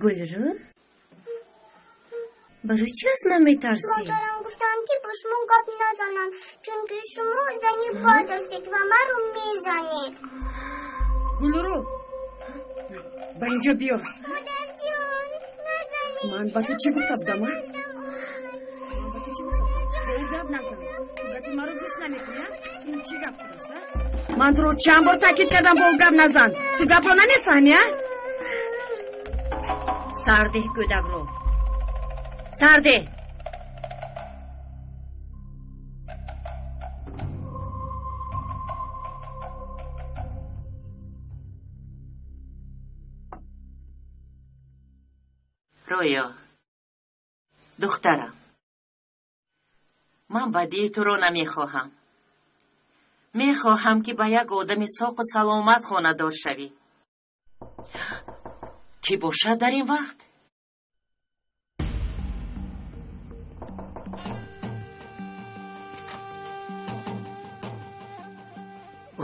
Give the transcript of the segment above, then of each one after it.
Гулрӯ, барои чӣ аз ман метарсӣ? Модарам гуфтанд, ки бо шумо гап назанам, чунки шумо зани бад ҳастед ва маро мезанед. Гулрӯ, ба инҷо биё. Модарҷон, назанед. Ман ба ту чӣ гуфта будам, а? Ман ба ту чӣ гуфта будам? Бо ӯ гап назан. Ту гапи маро гӯш намекунӣ, а? Ин чӣ гап будааст, а? Ман туро чанд бор таъкид кардам, бо ӯ гап назан. Ту гапро намефаҳмӣ, а? Сардеҳ кӯдакро. Сардеҳ. Рӯё, духтарам, ман бадии туро намехоҳам. Мехоҳам, ки ба як одами соқу саломат хонадор шавӣ. Кӣ бошад дар ин вақт?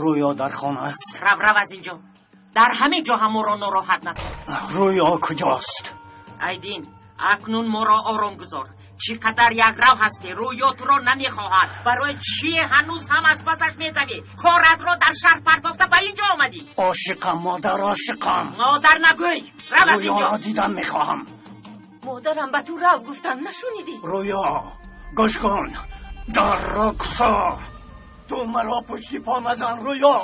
Рӯё дар хона аст. Рав, рав аз инҷо. Дар ҳамин ҷо ҳам моро нороҳат накун. Рӯё куҷост? Айдин, акнун моро ором гузор. Чӣ қадар якрав ҳастӣ? Рӯё туро намехоҳад. Барои чӣ ҳанӯз ҳам аз пасаш медавӣ? Коратро дар шаҳр партофта ба инҷо омадӣ. Ошиқам, модар, ошиқам. Модар нагӯй. Рав аз инҷо. Рӯёро дидан мехоҳам. Модарам ба ту рав гуфтам, нашунидӣ? Рӯё, гӯш кун. Дарро кушо. Ту маро пушти по назан, Рӯё.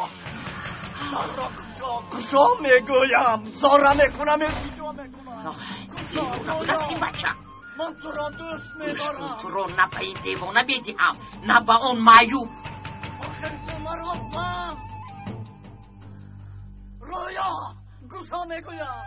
Дарро кушо, кушо мегӯям. Зора мекунам, илтиҷо мекунам. Девона будааст ин бача. Ман туро дӯст медорам. Туро на ба ин девона медиҳам, на ба он маъюб. Охир ту маро фаҳм. Рӯё, кушо мегӯям.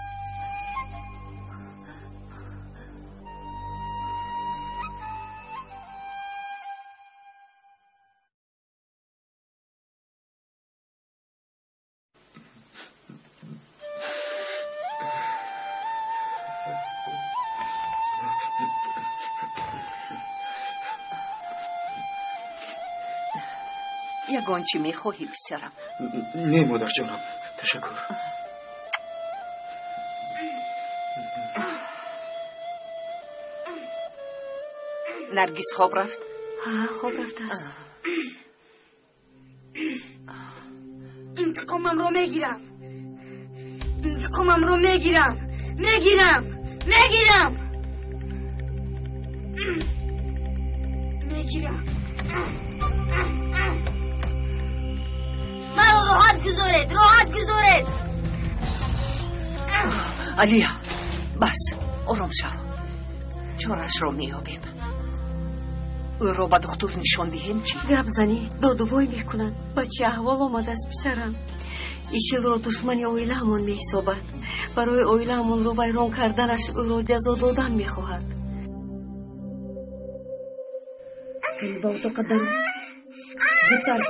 Ягон чӣ мехоҳӣ, писарам? Не, модарҷонам, ташаккур. Наргиз хоб рафт? Ҳа, хоб рафтааст. Интиқомамро мегирам. Интиқомамро мегирам. Мегирам. Мегирам. Мегирам. Маро роҳат гузоред, роҳат гузоред. Алия, бас, ором шав. Чорашро меёбем. Ӯро ба духтур нишон диҳем чӣ? Гап занӣ, додувой мекунад. Ба чӣ аҳвол омадааст писарам? Ишилро душмани оилаамон меҳисобад. Барои оилаамонро вайрон карданаш ӯро ҷазо додан мехоҳад. Ба утоқа даро. Зудтар.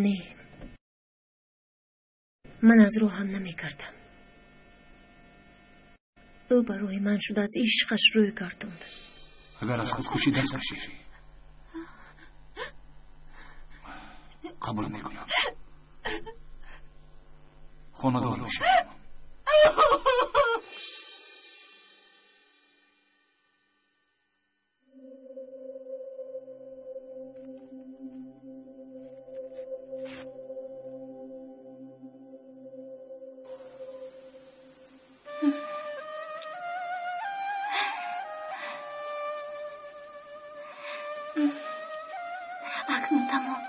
Не, ман аз роҳам намекардам. Ӯ барои ман шуд, аз ишқаш рӯй гардонд. Агар аз худкушӣ даст кашӣ, қабул мекунам. Хонадор мешавам. Акнун тамом.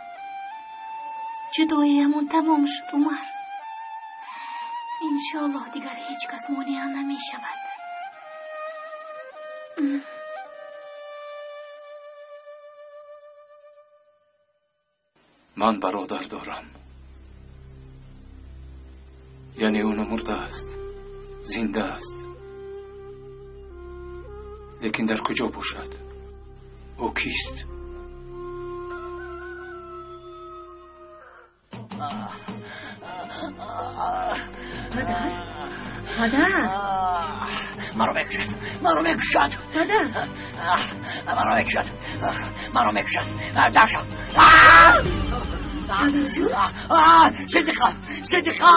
Ҷудоиямон тамом шуд, Умар. Иншоаллоҳ дигар ҳеҷ кас монеа намешавад. Ман бародар дорам. Яъне ӯ намурдааст, зинда аст. Лекин дар куҷо бошад? Ӯ кист? Падар? Падар! Маро мекушад! Маро мекушад! Падар! Маро мекушад! Маро мекушад! Даша! Падарҷон? Сидиқа! Сидиқа!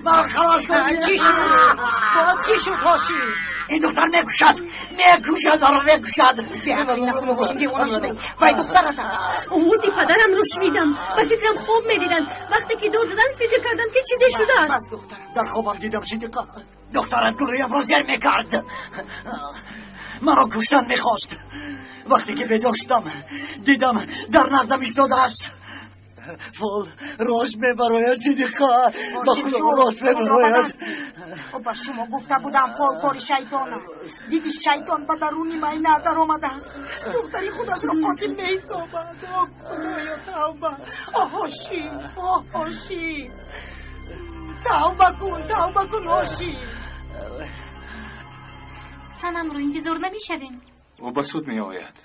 Маро халос кун! Чӣ шуд? Боз чӣ шуд, Ҳошим? Ин духтар мекушад! Мекушад, маро мекушад! Беақлӣ накун, Ҳошим, девона шудаӣ. Вай духтарат аст. Овози падарамро шунидам. Ба фикрам хоб медиданд. Вақте ки дод заданд, фикр кардам, ки чизе шудааст. Бас, духтарам. Дар хобам дидам, Сидиқа. Духтарат гулӯямро зер мекард. Маро куштан мехост. Вақте ки бедор шудам, дидам дар наздам истодааст. Фол рост мебарояд, Сидиқа. Ба Худо рост мебарояд. Ба шумо гуфта будам, фол кори шайтон аст. Диди, шайтон ба даруни майна даромадааст. Духтари худашро қотил меҳисобад. О, Худоё, тавба! О, Ҳошим! О, Ҳошим! Тавба кун, тавба кун, Ҳошим! Санамро интизор намешавем. Ӯ ба суд меояд.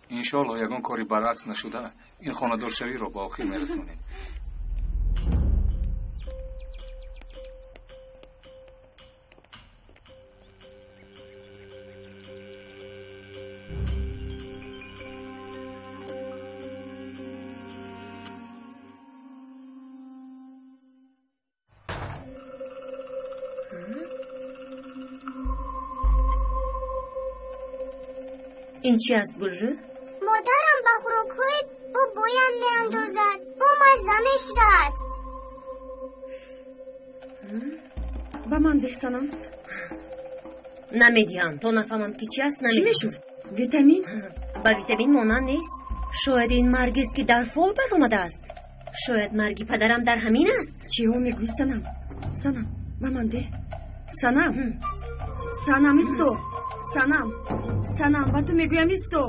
Иншоалло ягон кори баръакс нашуда, ин хонадоршавиро ба охир мерасонем. Ин чи аст, Гулрӯ? Модарам ба хӯрокҳои бобоям меандозад. Бомазза мешудааст. Ба ман деҳ, Санам. Намедиҳам, то нафаҳмам, ки чи аст. Чӣ мешуд? Витамин? Ба витамин монанд нест. Шояд ин маргест, ки дар фол баромадааст. Шояд марги падарам дар ҳамин аст. Чиҳо мегӯӣ, Санам? Санам, ба ман деҳ. Санам, Санам, исто. Санам, Санам, ба ту мегӯям, исто.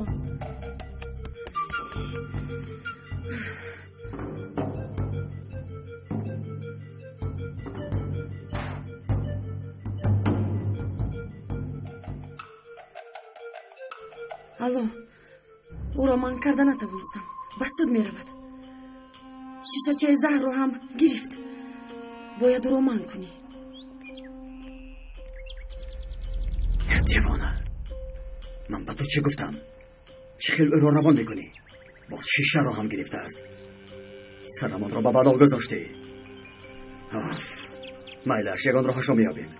Алло, ӯро ман карда натавонистам. Ба суд меравад. Шишачаи заҳрро ҳам гирифт. Бояд ӯро манъ кунӣ. Девона, ман ба ту чӣ гуфтам? Чӣ хел ӯро равон мекунӣ? Боз шишаро ҳам гирифтааст. Сарамонро ба бало гузоштӣ. Оф, майлаш, ягон роҳашро меёбем.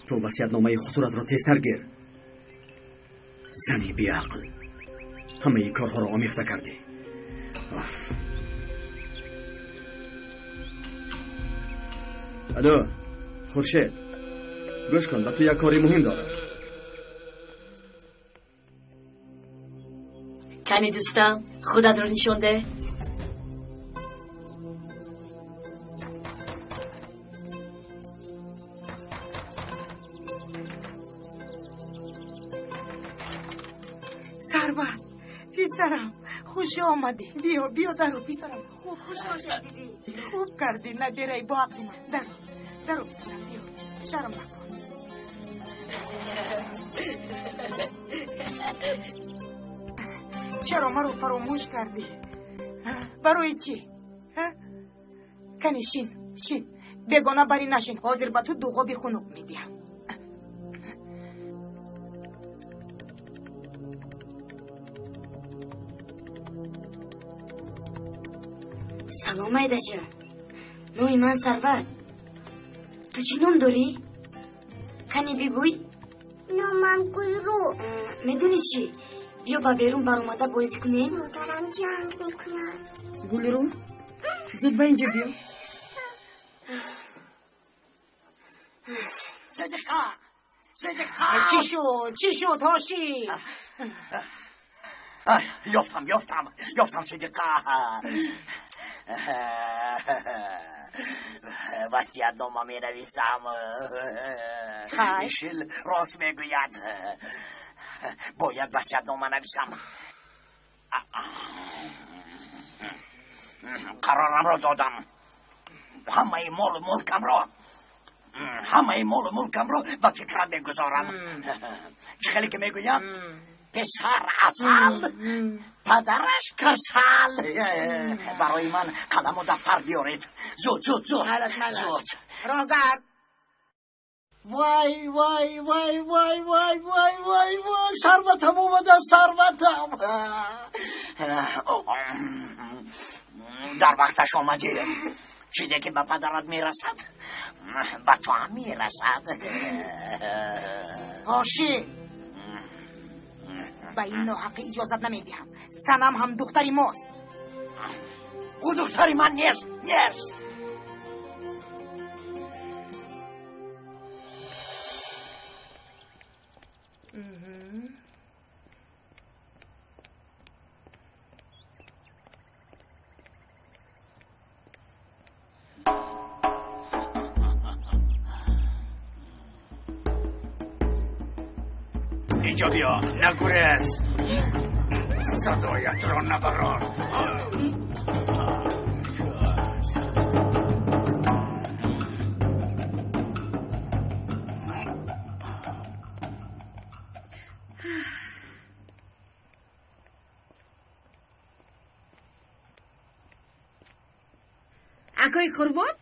Ту васиятномаи хусуратро тезтар гир. Зани беақл, ҳамаи корҳоро омехта кардӣ. Оф. Алло, Хуршед, гӯш кун, ба ту як кори муҳим дорам. Кани, дӯстам, худатро нишон деҳ. Сарват, писарам, хуш омадӣ. Биё, биё, даро, писарам. Хуб, хуш бошед, биби. Хуб кардӣ, набираи боақли ман. Даро, даро, писарам, биё, шарм накун. Чаро маро фаромӯш кардӣ? Барои чӣ? Кани, шин, шин, бегона барӣ нашин. Ҳозир ба ту дуғоби хунук медиҳам. Салом, айдача. Номи ман Сарват. Ту чӣ ном дорӣ? Кани, бигӯй. Номам Гулрӯ. Медонӣ чӣ? Биё, ба берун баромада бозӣ кунем. Модарам ҷанг мекунад. Гулрӯ, зуд ба инҷо биё. Сидиқа, Сидиқа! Чӣ шуд? Чӣ шуд, Ҳошим? Ёфтам, ёфтам, ёфтам, Сидиқа. Васиятнома менависам. Ишил рост мегӯяд. Бояд васиятнома нависам. Қарорамро додам. Ҳамаи молу мулкамро, ҳамаи молу мулкамро ба фикрат мегузорам. Чӣ хеле ки мегӯянд, писар асал, падараш касал. Барои ман қаламу дафтар биёред. Зуд, зуд, зуд, зуд. Роҳгард. Вай, вай, вай, вай, вай, вай, вай, вай, сарватам омада, сарватам. Дар вақташ омадӣ. Чизе ки ба падарат мерасад, ба ту ҳам мерасад. Ҳошӣ, ба ин ноҳақӣ иҷозат намедиҳам. Санам ҳам духтари мост. Ӯ духтари ман нест, нест. اینجا بیا، نگرز، صدایت را نبرار. اکای قربان،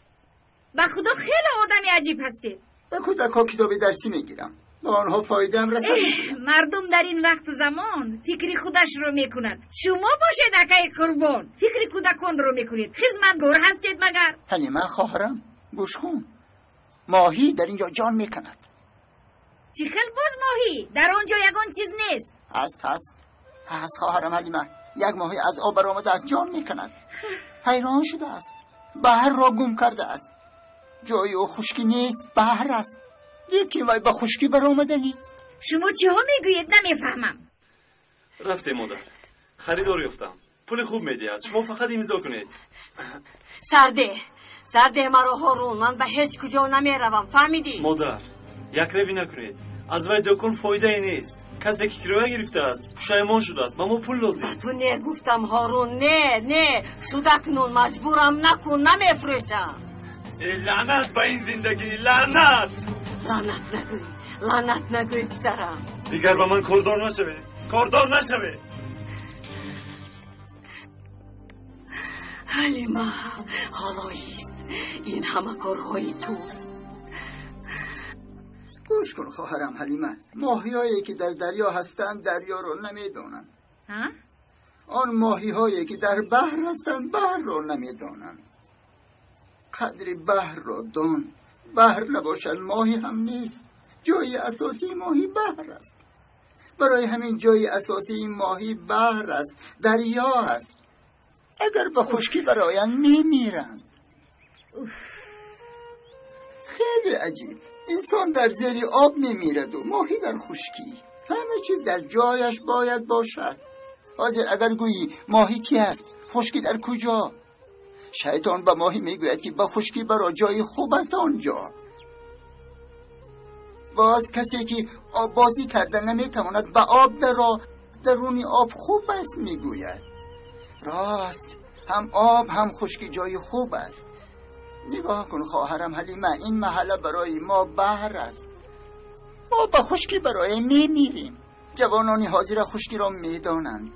به خدا خیلی آدمی عجیب هستی. به کودک‌ها کتاب درسی میگیرم، به آنها فایده هم رسد. مردم در این وقت و زمان فکری خودش رو میکنند. شما باشید اکای قربان، فکر کودکان رو میکنید. خدمتگار هستید مگر؟ حلیمه خواهرم، گوش کن، ماهی در اینجا جان میکند. چه خیل باز ماهی؟ در آنجا یگان چیز نیست. هست هست هست خواهرم حلیمه، یک ماهی از آب برآمده است، جان میکند. حیران شده است، بحر را گم کرده است. جای او خشکی نیست، بحر است. یکی وای به خشکی برآمده نیست. شما چه ها میگویید؟ نمیفهمم. رفتیم مادر، خریدار یافتم، پول خوب میدهد، شما فقط امضا کنید. سرده سرده مرا هارون، من به هیچ کجا نمیروم، فهمیدی؟ مادر یک روی نکنید، از وی دکان فایده ای نیست. کسی که کرایه گرفته است پشیمان شده است، به ما پول لازم. به تو نه گفتم هارون، نه نه، شد اکنون مجبورم نکن، نمیفروشم. لعنت به این زندگی، لعنت. لعنت نگوی، لعنت نگوی پسرم. دیگر به من کاردار نشوی، کاردار نشوی. حلیمه حالاییست، این همه کارهای توست. گوش کن خواهرم حلیمه، ماهیایی که در دریا هستند دریا رو نمیدانند. آن ماهیهایی که در بحر هستند بحر رو نمیدانند. قدر بحر را دان، بحر نباشد ماهی هم نیست. جای اساسی ماهی بحر است. برای همین جای اساسی ماهی بحر است، دریا است. اگر به خشکی برایند میمیرند. خیلی عجیب، انسان در زیر آب میمیرد و ماهی در خشکی. همه چیز در جایش باید باشد. حاضر اگر گویی ماهی کی است، خشکی در کجا؟ شیطان به ماهی میگوید که به خشکی برا، جای خوب است آنجا. باز کسی که آب بازی کرده نمیتواند به آب درا، درونی آب خوب است میگوید. راست، هم آب هم خشکی جای خوب است. نگاه کن خواهرم حلیمه، این محله برای ما بحر است. ما به خشکی برای میمیریم. جوانانی حاضر خشکی را میدانند،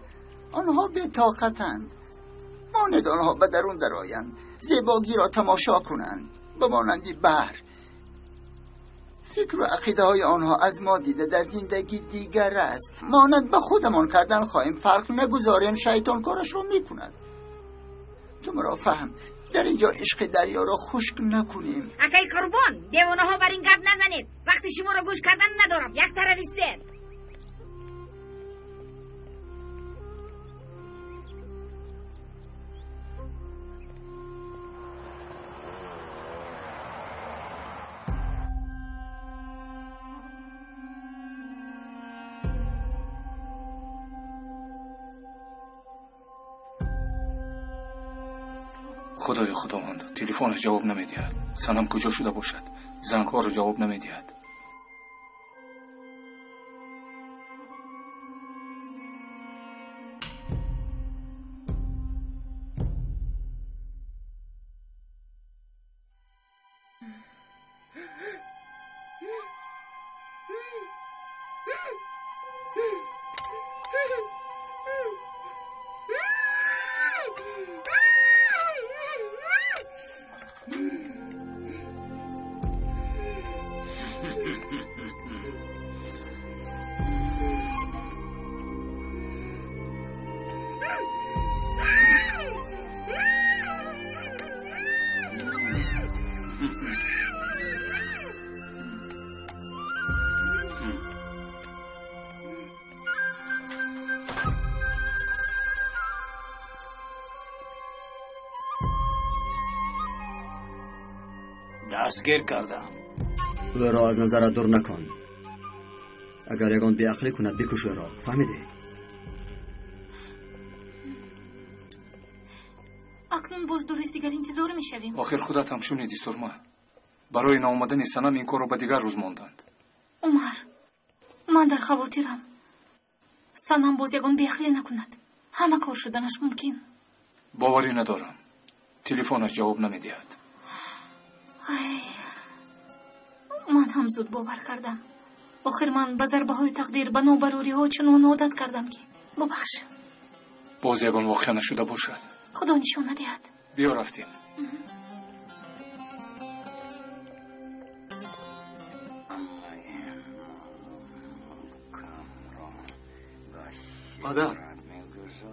آنها به طاقتند. مانند آنها به درون درآیند، زیباگی را تماشا کنند، به مانندی بحر. فکر و عقیده های آنها از ما دیده در زندگی دیگر است. مانند به خودمان کردن خواهیم، فرق نگذاریم، شیطان کارش را میکند. تو مرا فهم، در اینجا عشق دریا را خشک نکنیم. اکای قربان، دیوانه ها بر این گپ نزنید. وقتی شما را گوش کردن ندارم. یک تروریست. خدای خداوند، تلفنش جواب نمیدهد. سنم کجا شده باشد؟ زنگها رو جواب نمیدهد. Дастгир кардам. Ӯро аз назарат дур накун. Агар ягон беақлӣ кунад, бикуш ӯро. Фаҳмидӣ? Акнун боз 2 рӯз дигар интизор мешавем. Охир худат ҳам шунидӣ, Сурма. Барои наомадани Санам ин корро ба дигар рӯз монданд. Умар, ман дар хавотирам. Санам боз ягон беақлӣ накунад. Ҳама кор шуданаш мумкин. Боварӣ надорам. Телефонаш ҷавоб намедиҳад. Ай, ман ҳам зуд бовар кардам. Охир ман ба зарбаҳои тақдир, ба нобарориҳо чунон одат кардам, ки бубахш. Боз ягон воқеа нашуда бошад. Худо нишон надиҳад. Биё рафтем. Падар,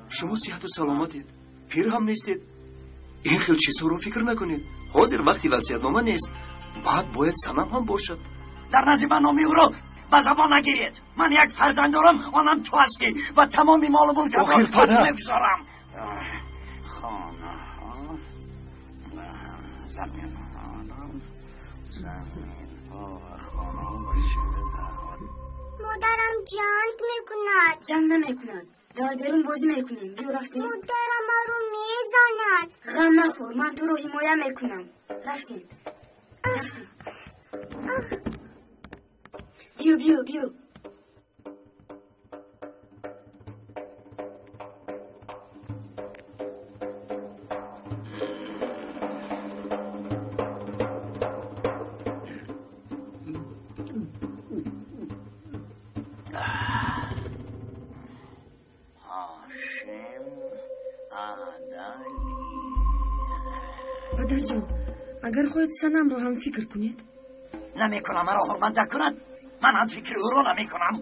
шумо сиҳату саломатед, пир ҳам нестед. Ин хел чизҳоро фикр накунед. Ҳозир вақти васиятнома нест. Баъд бояд Санам ҳам бошад. Дар назди ман номи ӯро ба забон нагиред. Ман як фарзанд дорам, онам ту ҳастӣ ва тамоми молу мулкамро мегузорам. Хонаҳо, заминҳоро, заминҳо ва хонаҳо ба шидаҳо. Модарам ҷанг мекунад. Ҷанг намекунад. Дар берун бозӣ мекунем. Биё рафтем. Модарам маро мезанад. Ғам нахӯр, ман туро ҳимоя мекунам. Рафтем. Рафтем. Биё, биё, биё. Падарҷон, агар хоҳед Санамро ҳам фикр кунед. Намекунам, маро ҳурмат накунад. Ман ҳам фикри ӯро намекунам.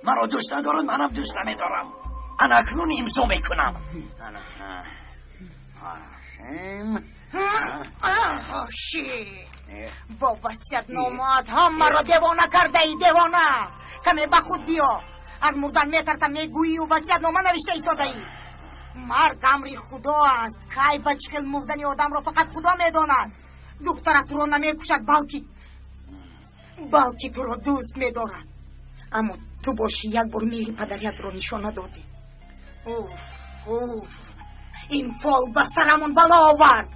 Маро дӯст надорад, ман ҳам дӯст намедорам. Ана акнун имзо мекунам. Ҳошим, бо васиятномаат ҳамаро девона кардаӣ, девона. Каме ба худ биё. Аз мурдан метарсам, мегӯию васиятнома навишта истодаӣ. Марг амри Худо аст. Кай ба чӣ хел мурдани одамро фақат Худо медонад. Духтарат туро намекушад, балки туро дӯст медорад. Аммо ту бошӣ як бор меҳри падариятро нишон надодӣ. Уф, уф, ин фол ба сарамон бало овард.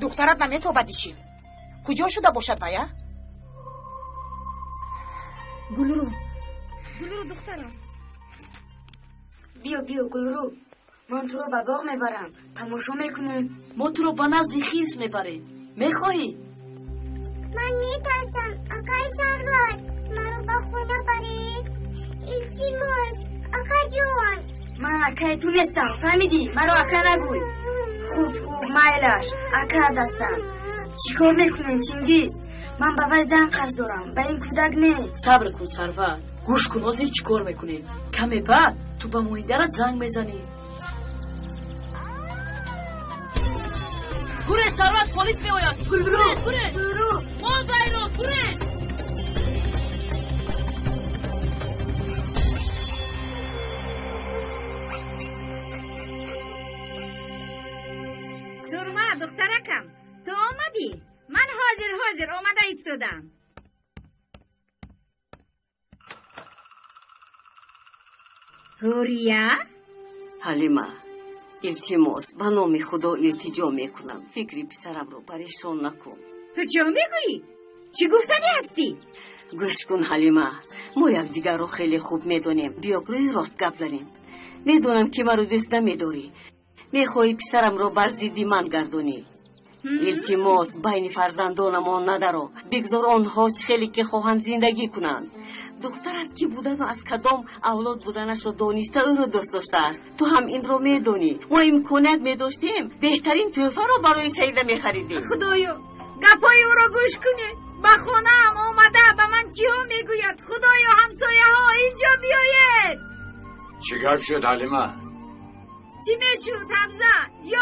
Духтарат наметобад ишин. Куҷо шуда бошад вая? Гулру, Гулру, духтарам. Биё, биё, Гулру. Ман туро ба боғ мебарам. Тамошо мекунем. Мо туро ба назди хирс мебарем. Мехоҳӣ? Ман метарсам, акай Сарват. Маро ба хона баред. Илтимос, акаҷон. Ман акаи ту нестам, фаҳмидӣ? Маро ака нагӯй. Хуб, хуб, майлаш, акаат ҳастам. Чӣ кор мекунем, Чингиз? Ман ба вай зан қарз дорам, ба ин кӯдак не. Сабр кун, Сарват. Гӯш кун, ҳозир чӣ кор мекунем. Каме баъд ту ба муҳидарат занг мезанӣ. Гурез, Сарват, полис меояд. Гулру, гурез, Гулру. Мон вайро, гурез. Сурма, духтаракам, ту омадӣ? Ман ҳозир ҳозир омада истодам. Ҳурия? Ҳалима, илтимос, ба номи Худо илтиҷо мекунам. Фикри писарамро парешон накун. Ту чӣ мегӯӣ? Чӣ гуфтанӣ ҳастӣ? Гӯш кун, Ҳалима, мо якдигарро хеле хуб медонем. Биё рӯи рост гап занем. Медонам, ки маро дӯст намедорӣ. Мехоҳӣ писарамро бар зидди ман гардонӣ. Илтимос, байни фарзандонамон надаро. Бигзор онҳо чӣ хеле ки хоҳанд зиндагӣ кунанд. Духтарат ки будану аз кадом авлод буданашро дониста ӯро дӯст доштааст. Ту ҳам инро медонӣ. Мо имконият медоштем, беҳтарин тӯҳфаро барои Саида мехаридем. Худоё, гапҳои ӯро гӯш кунед. Ба хонаам омада ба ман чиҳо мегӯяд? Худоё, ҳамсояҳо, инҷо биёед. Чӣ гап шуд, Ҳалима? Чӣ мешуд, Ҳамза?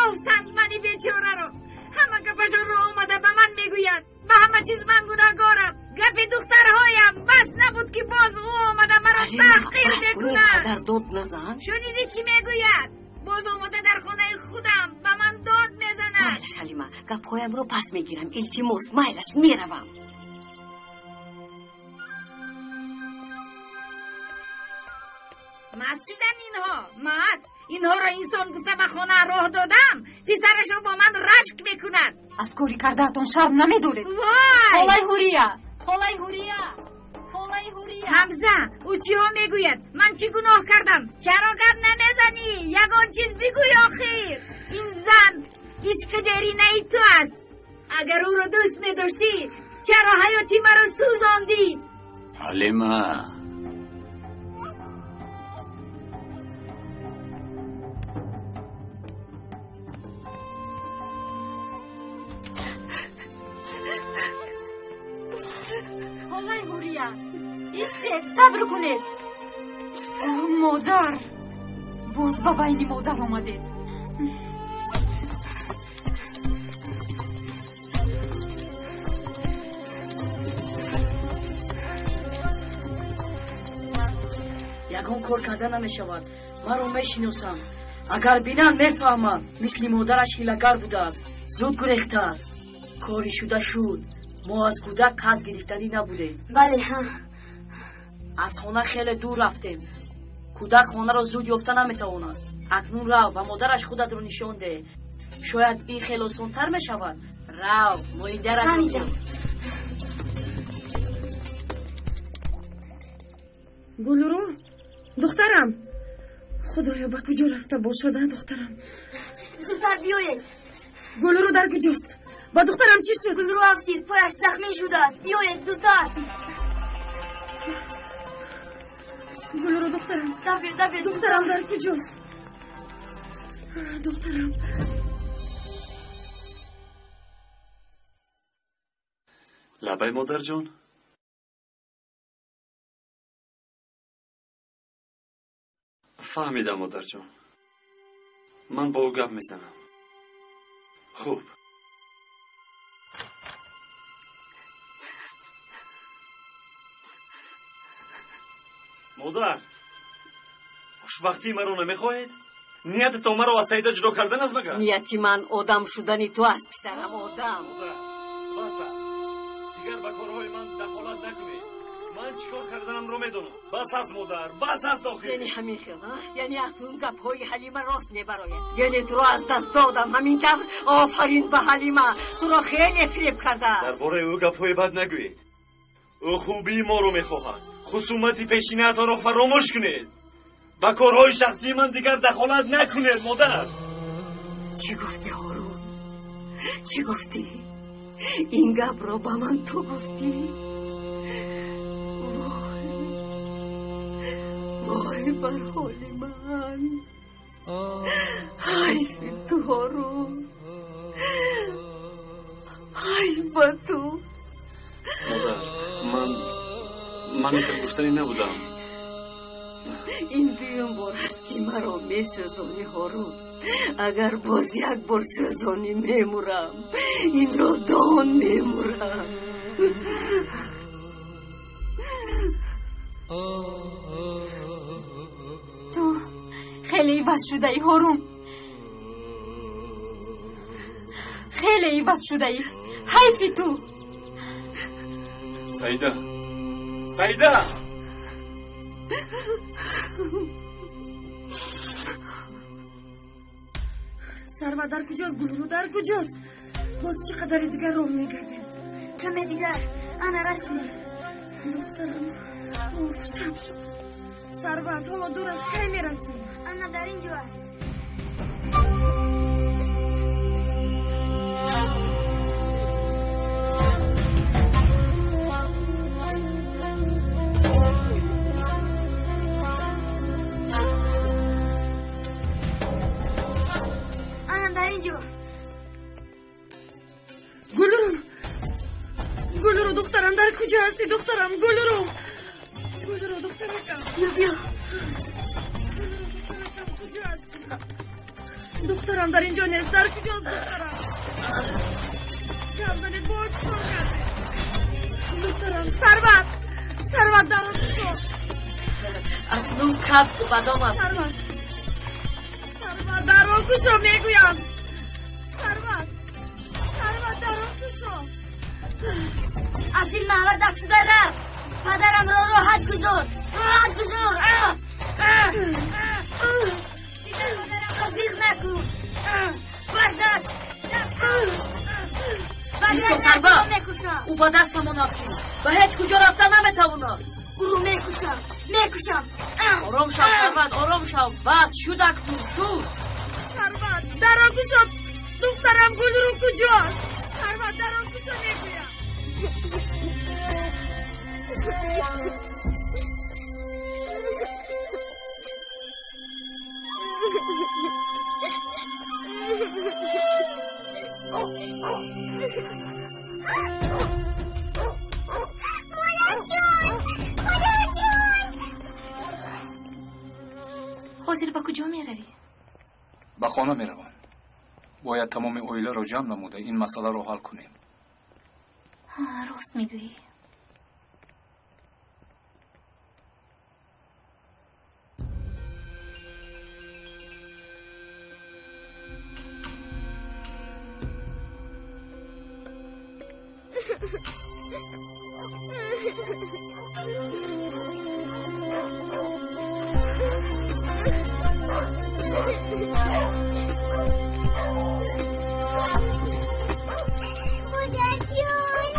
Ёфтанд мани бечораро. Ҳама гапашонро омада ба ман мегӯяд. Ба ҳама чиз ман гунаҳгорам. Гапи духтарҳоям бас набуд, ки боз ӯ омада маро таҳқир мекунад. Қадар дод назан. Шунидӣ чӣ мегӯяд? Боз омода дар хонаи худам ба ман дод мезанад. Майлаш, Ҳалима, гапҳоямро пас мегирам. Илтимос, майлаш, меравам. Маст шудан инҳо, маст. Инҳоро инсон гуфта ба хона роҳ додам, писарашон бо ман рашк мекунад. Аз кори кардаатон шарм намедоред? Вой! Холаи Ҳурия, холаи Ҳурия, холаи Ҳурия. Ҳамза, ӯ чиҳо мегӯяд? Ман чӣ гуноҳ кардам? Чаро гап намезанӣ? Ягон чиз бигӯй охир. Ин зан ишқи деринаи ту аст. Агар ӯро дӯст медоштӣ, чаро ҳаёти маро сӯзондӣ? Ҳалима, холаи Ҳурия, истед, сабр кунед. Модар, боз ба байни модар омадед. Ягон кор карда намешавад. Маро мешиносанд. Агар бинанд, мефаҳманд. Мисли модараш ҳилагар будааст, зуд гурехтааст. Кори шуда шуд. Мо аз кӯдак қарз гирифтанӣ набудем. Бале, ҳа. Аз хона хеле дур рафтем. Кӯдак хонаро зуд ёфта наметавонад. Акнун рав ба модараш худатро нишон деҳ. Шояд ин хеле осонтар мешавад. Рав, моидаратро Фаҳмидам. Гулру, духтарам, худоё, ба куҷо рафта бошад, а, духтарам? Зудтар биёед. Гулру дар куҷост? Ба духтарам чӣ шуд? Гулру афтид, пояш захмӣ шудааст. Биёед зудтар. Гулру, духтарам. Дафе, дафе. Духтарам дар куҷост? Духтарам. Лабай, модарҷон. Фаҳмидам, модарҷон. Ман бо ӯ гап мезанам. Хуб. Модар, хушбахтии маро намехоҳед? Ниятатон маро аз Саида ҷудо кардан аст магар? Нияти ман одам шудани ту аст, писарам, одам. Модар, бас аст. Дигар ба корҳои ман дахолат накунед. Ман чӣ кор карданамро медонам. Бас аст, модар, бас аст охир. Яъне ҳамин хел, а? Яъне акнун гапҳои Ҳалима рост мебарояд. Яъне туро аз даст додам, ҳамин тавр? Офарин ба Ҳалима, туро хеле фиреб кардааст. Дар бораи ӯ гапҳои бад нагӯед. Ӯ хубии моро мехоҳад. Хусумати пешинаатонро фаромӯш кунед. Ба корҳои шахсии ман дигар дахолат накунед, модар. Чӣ гуфтӣ, Ҳорун? Чӣ гуфтӣ? Ин гапро ба ман ту гуфтӣ? Вой, вой бар ҳоли ман. Ҳайфи ту, Ҳорун, ҳайф ба ту. Модар, ман ин гуфтанӣ набудам. Ин дуюм бор аст, ки маро месӯзонӣ, Ҳорун. Агар боз як бор сӯзонӣ, мемурам. Инро дон, мемурам. Ту хеле иваз шудаӣ, Ҳорун, хеле иваз шудаӣ. Ҳайфи ту. Саида, Саида. Сарва дар куҷост? Гулру дар куҷост? Боз чӣ қадари дигар роҳ мегардем? Каме дигар, ана расидем. Духтарам, оф, шаб шуд. Сарват, ҳоло дур аст, кай мерасем? Ана дар ин ҷо аст. Ана дар ин ҷо. Гулру, Гулру, духтарам, дар куҷо ҳастӣ, духтарам? Гулру, Гулру, духтаракам. Биё, биё. Гулру, духтаракам, куҷо ҳастӣ? Духтарам дар инҷо нест. Дар куҷост духтарам? Гап занед, бо чӣ кор кардед? Духтарам, Сарват! Сарват, дарро кушо! Акнун каб ба дом афтид. Сарват! Сарват, дарро кушо, мегӯям! Сарват! Сарват, дарро кушо! Аз ин маҳалла дафт шуда рафт. Падарамро роҳат гузор, роҳат гузор. Дигар падарамро зиқ накун. Бас аст, дафт шуд. Исто, Сарват, ӯ ба дастамон афтид, ба ҳеҷ куҷо рафта наметавонад. Ӯро мекушам, мекушам. Ором шав, Сарват, ором шав. Бас шуд, акнун шуд. Сарват, дарро кушо. Духтарам Гулрӯ куҷост? Сарват, дарро кушо, мегӯям. Модарҷон! Модарҷон! Ҳозир ба куҷо меравӣ? Ба хона меравам. Бояд тамоми оиларо ҷамъ намуда ин масъаларо ҳал кунем. Рост мегӯӣ. Модарҷон!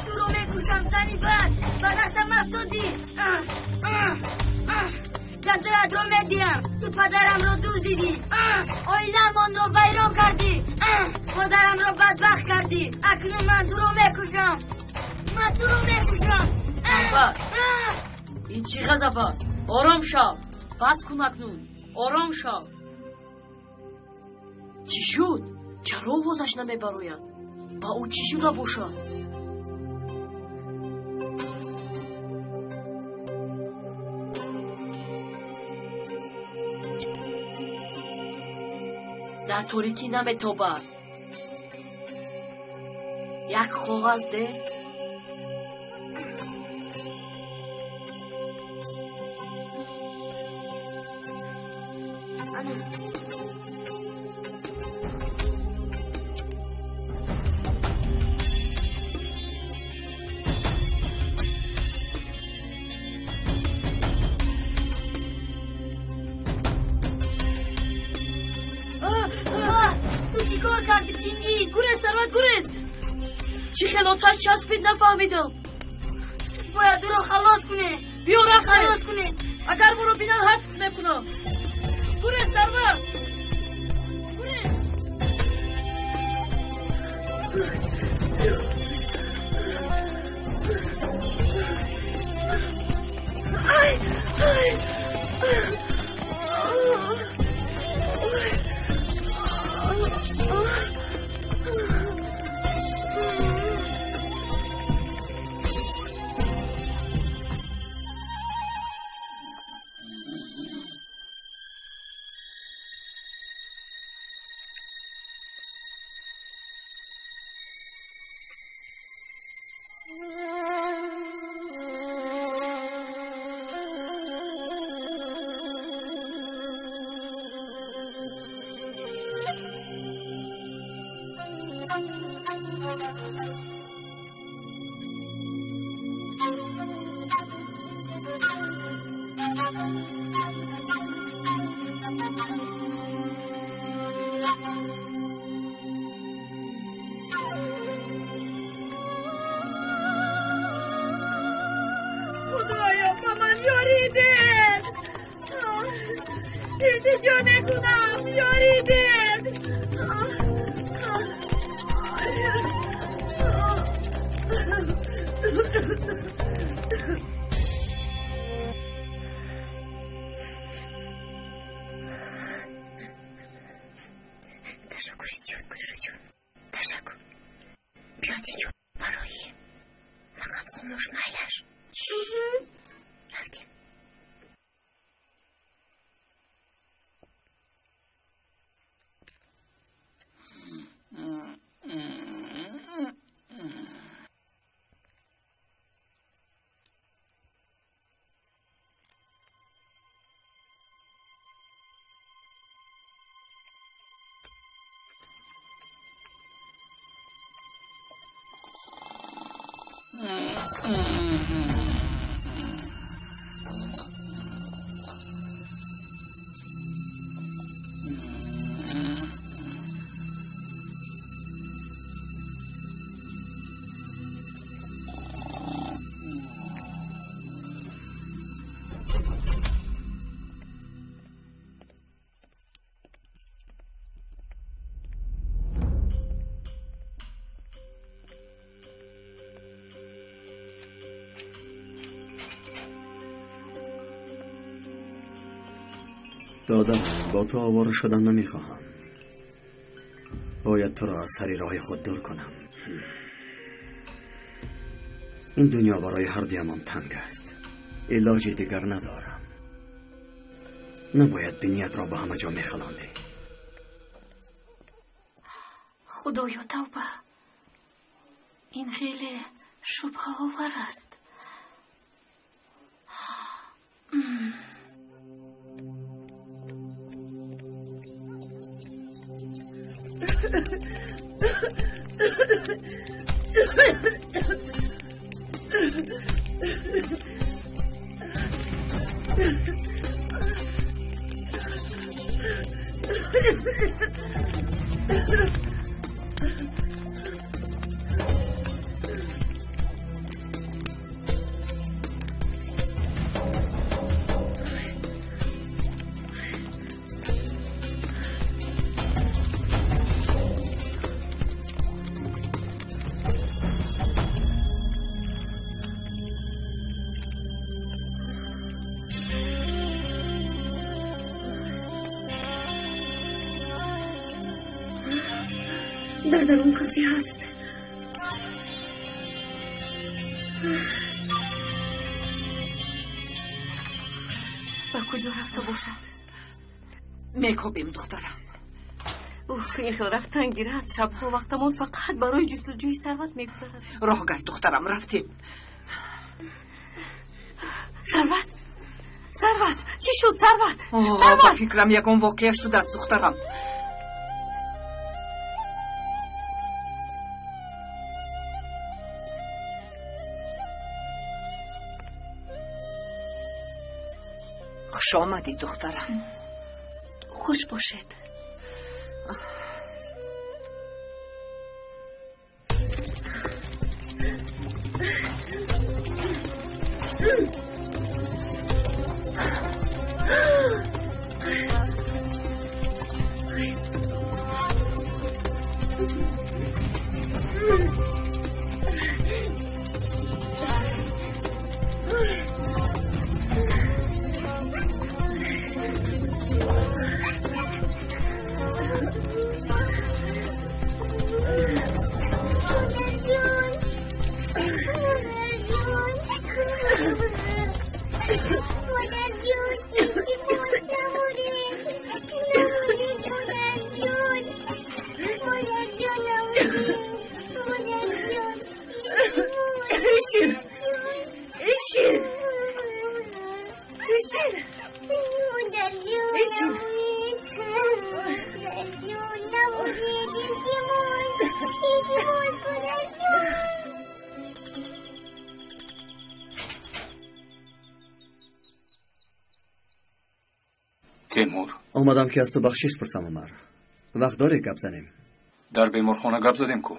Туро мекушам, зани бад, ба дастам афтодӣ. Ҷасаратро медиҳам. Ту падарамро дуздидӣ, оиламонро вайрон кардӣ, модарамро бадбахт кардӣ. Акнун ман туро мекушам, ман туро мекушам. Сарват, ин чӣ ғазаб аст? Ором шав, бас кун акнун, ором шав. Чӣ шуд? Чаро овозаш намебарояд? Ба ӯ чӣ шуда бошад? Дар торикӣ наметобад. Як коғаз де. Ту чӣ кор кардӣ, Чингиз? Гурез, Сарват, гурез. Чӣ хел оташ часпид, нафаҳмидам. Бояд ӯро халос кунем. Биё, рафтем. Халос кунем. Агар моро бинанд, ҳабс мекунам. Гурез, Сарват, гурез. Ай! Ай! Илтиҷо мекунам, ёрӣ дед. Ташаккури зиёд, Гулрӯҷон. Ташаккур. Биё инҷо барои. Фақат хомӯш, майлаш. Рафтем. دادم با تو آواره شدن نمیخواهم. باید تو را از سر راه خود دور کنم. این دنیا برای هر دویمان تنگ است. علاج دیگر ندارم. نباید بینیت را به همه جا میخلاندی. خدایا توبه، این خیلی شبهه آور است. дар дарун касе ҳаст. Ба куҷо рафта бошад? Мекобем, духтарам. Уф, ин хел рафтан гирад. Шабҳо вақтамон фақат барои ҷустуҷӯи сарват мегузарад. Роҳ гард, духтарам, рафтем. Сарват, сарват, чӣ шуд, сарват? Ба фикрам ягон воқеа шудааст, духтарам. Хуш омадӣ, духтарам. Хуш бошед. Темур, омадам ки аз ту бахшиш пурсам, Умар. Вақт дорӣ гап занем? Дар беморхона гап задем ку.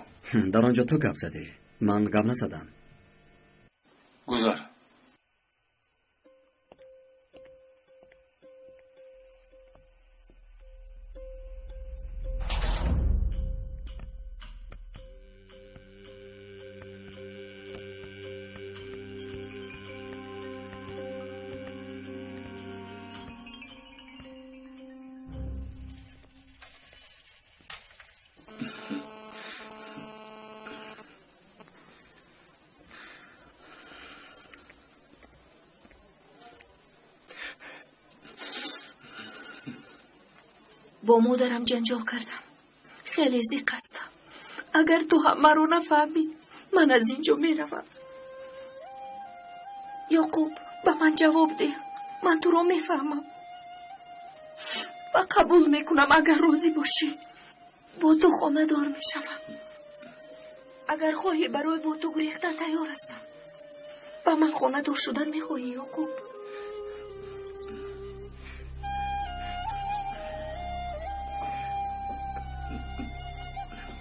Дар он ҷо ту гап задӣ, ман гап назадам. Гузар. Бо модарам ҷанҷол кардам. Хеле зиқ ҳастам. Агар ту ҳам маро нафаҳмӣ, ман аз ин ҷо меравам. Ёқуб, ба ман ҷавоб деҳ. Ман туро мефаҳмам ва қабул мекунам, агар розӣ бошӣ. Бо ту хонадор мешавам. Агар хоҳӣ, барои бо ту гурехтан тайёр ҳастам. Ба ман хонадор шудан мехоҳӣ, Ёқуб?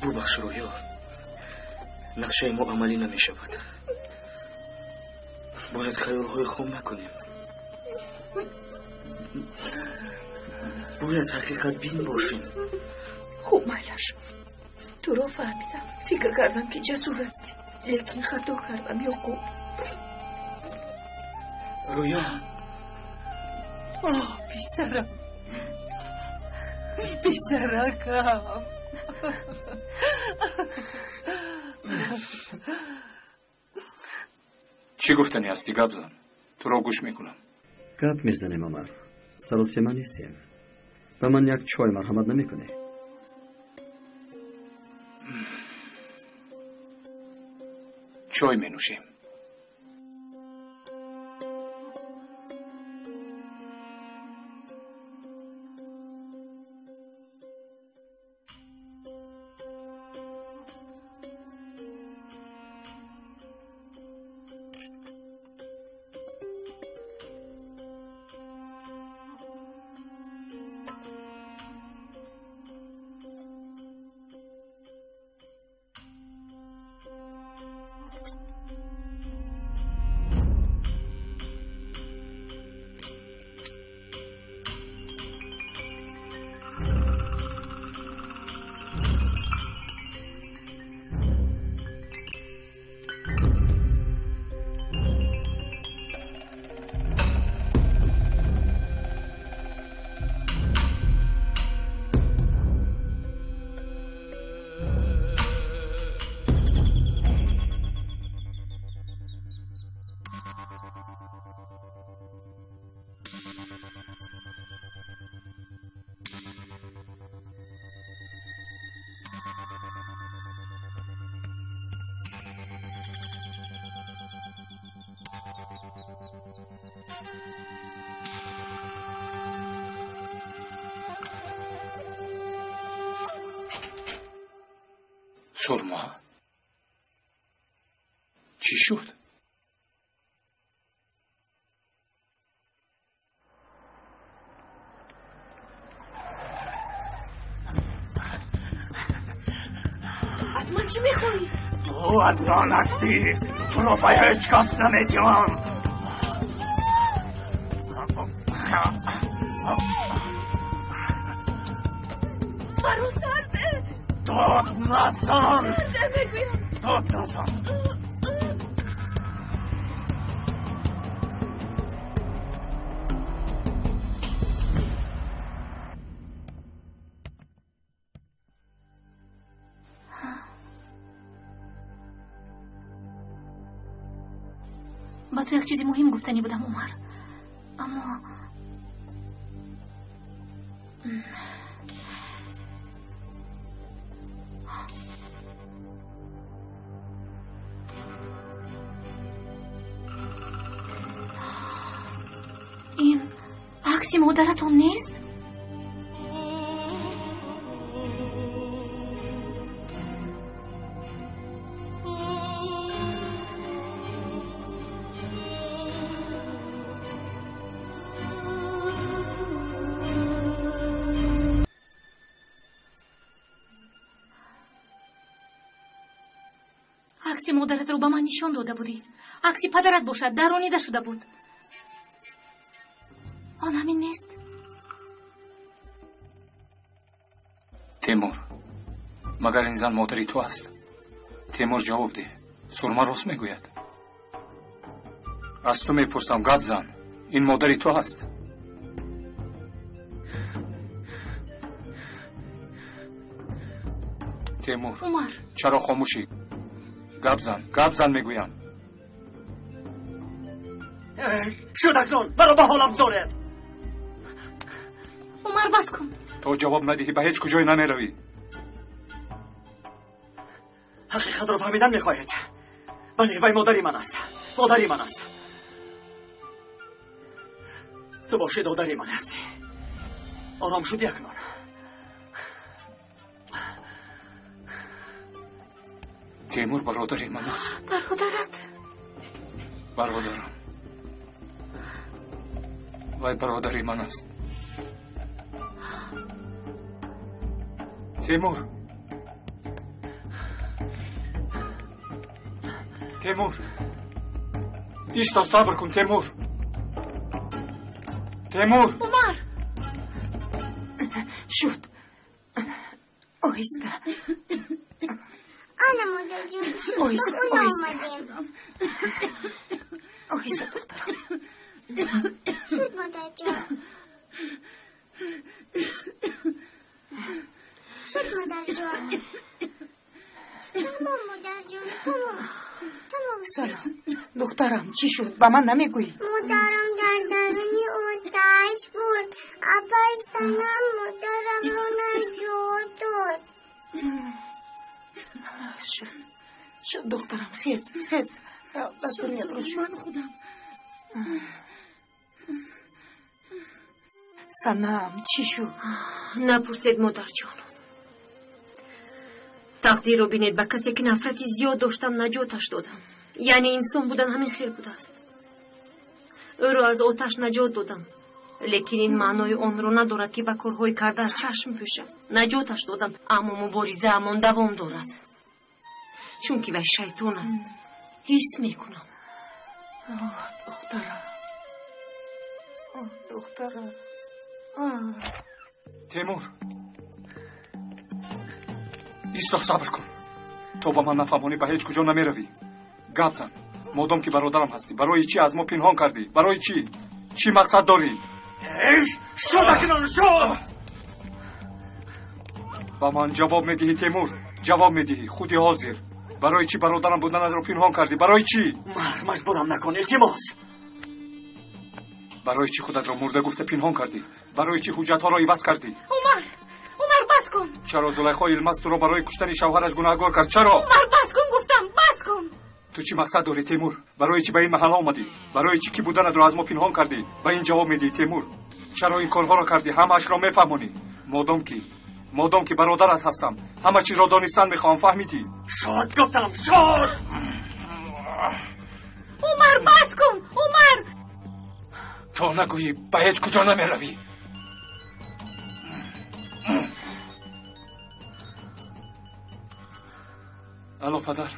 Бубахш, Рӯё, нақшаи мо амалӣ намешавад. Бояд хаёлҳои хом накунем. Бояд ҳақиқатбин бошем. Хуб, майлаш, туро фаҳмидам. Фикр кардам, ки ҷасур ҳастӣ, лекин хато кардам, Ёқуб. Рӯё. Оҳ, писарам, писаракам. Чӣ гуфтанӣ ҳастӣ? Гап зан, туро гӯш мекунам. Гап мезанем, Омар. Саросема нестем. Ба ман як чой марҳамат намекунӣ? Чой менӯшем. Сурма? Чӣ шуд? Аз ман чӣ мехоҳӣ? Ту аз ман ҳастӣ. Туро ба ҳеҷ кас намедиҳам. Маро сарде. Дод назан. Сарде мегӯям. Дод назан. Ба ту як чизи муҳим гуфтанӣ будам, Умар, аммо ин акси модаратон нест? Акси модаратро ба ман нишон дода будӣ. Акси падарат бошад, даронида шуда буд. Он ҳамин нест? Темур, магар ин зан модари ту аст? Темур, ҷавоб деҳ. Сурма рост мегӯяд. Аз ту мепурсам, гап зан. Ин модари ту аст? Темур, Умар, чаро хомӯшӣ? Гап зан, гап зан мегӯям. Шуд акнун, маро ба ҳолам гузоред. Умар, Умар, бас кун. То ҷавоб надиҳӣ ба ҳеҷ куҷое намеравӣ. Ҳақиқатро фаҳмидан мехоҳед? Бале, вай модари ман аст. Модари ман аст. Ту бошӣ додари ман ҳастӣ. Ором шудӣ акнун. Темур бародари ман аст. Бародарат? Бародарам. Вай бародари ман аст. Темур. Темур. Исто, сабр кун, Темур. Темур. Умар. Шуд. Оҳиста. Ана, модарҷон. Оҳиста, Ба хона оҳиста. омадем. Оҳиста, духтарам. Шуд, модарҷон. Шуд, модарҷон. Тамом, модарҷон, тамом. Тамом. Салом. Духтарам, чӣ шуд? Ба ман намегӯӣ? Модарам дар даруни оташ буд. Апаи Санам модарамро наҷот дод. Шуд. Шуд, духтарам, хез, хез. Ба сурят рӯ шуд. Ман худам. Санам, чӣ шуд? Напурсед, модарҷон. Тақдирро бинед, ба касе ки нафрати зиёд доштам наҷоташ додам. Яъне инсон будан ҳамин хел будааст. Ӯро аз оташ наҷот додам. Лекин ин маънои онро надорад, ки ба корҳои кардааш чашм пӯшам. Наҷоташ додам, аммо муборизаамон давом дорад. Чунки вай шайтон аст. Ҳис мекунам. Оҳ, духтарам. Оҳ, духтарам. Темур. Исто, сабр кун. То ба ман нафаҳмонӣ ба ҳеҷ куҷо намеравӣ. Гап зан. Модом ки бародарам ҳастӣ, барои чӣ аз мо пинҳон кардӣ? Барои чӣ? Чӣ мақсад дорӣ? Эй, шуд акнун, шуд! Ба ман ҷавоб медиҳӣ, Темур? Ҷавоб медиҳӣ, худи ҳозир. Барои чӣ бародарам буданатро пинҳон кардӣ? Барои чӣ? Умар, маҷбурам накун, илтимос. Барои чӣ худатро мурда гуфта пинҳон кардӣ? Барои чӣ ҳуҷҷатҳоро иваз кардӣ? Умар, Умар, бас кун. Чаро Зулайхо Илмаз туро барои куштани шавҳараш гунаҳгор кард? Чаро? Умар, бас кун гуфтам, бас кун. Ту чӣ мақсад дорӣ, Темур? Барои чӣ ба ин маҳалла омадӣ? Барои чӣ ки буданатро аз мо пинҳон кардӣ? Ба ин ҷавоб медиҳӣ, Темур? Чаро ин корҳоро кардӣ? Ҳамаашро мефаҳмонӣ. Модом ки бародарат ҳастам, ҳама чизро донистан мехоҳам, фаҳмидӣ? Шуд, гуфтам, шуд! Умар, бас кун, Умар! То нагӯӣ ба ҳеҷ куҷо намеравӣ. Алло, падар.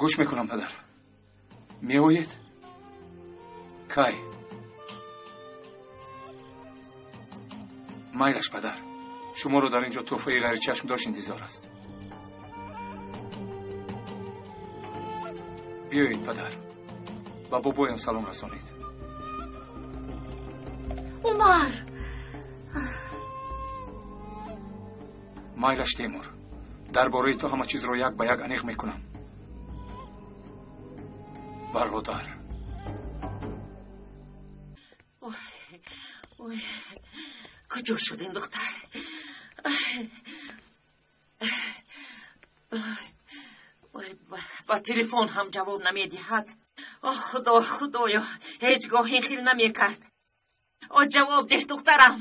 Гӯш мекунам, падар. Меоед? Кай? Майлаш, падар. Шуморо дар ин ҷо тӯҳфаи ғайричашмдошт интизор аст. Биёед, падар. Ба бобоям салом расонед. Умар! Майлаш, Темур. Дар бораи ту ҳама чизро як ба як аниқ мекунам. Бародар. Ой, куҷо шуд ин духтар? Ой, ба телефон ҳам ҷавоб намедиҳад. Оҳ, худо, худоё, ҳеҷ гоҳ ин хел намекард. О, ҷавоб деҳ, духтарам.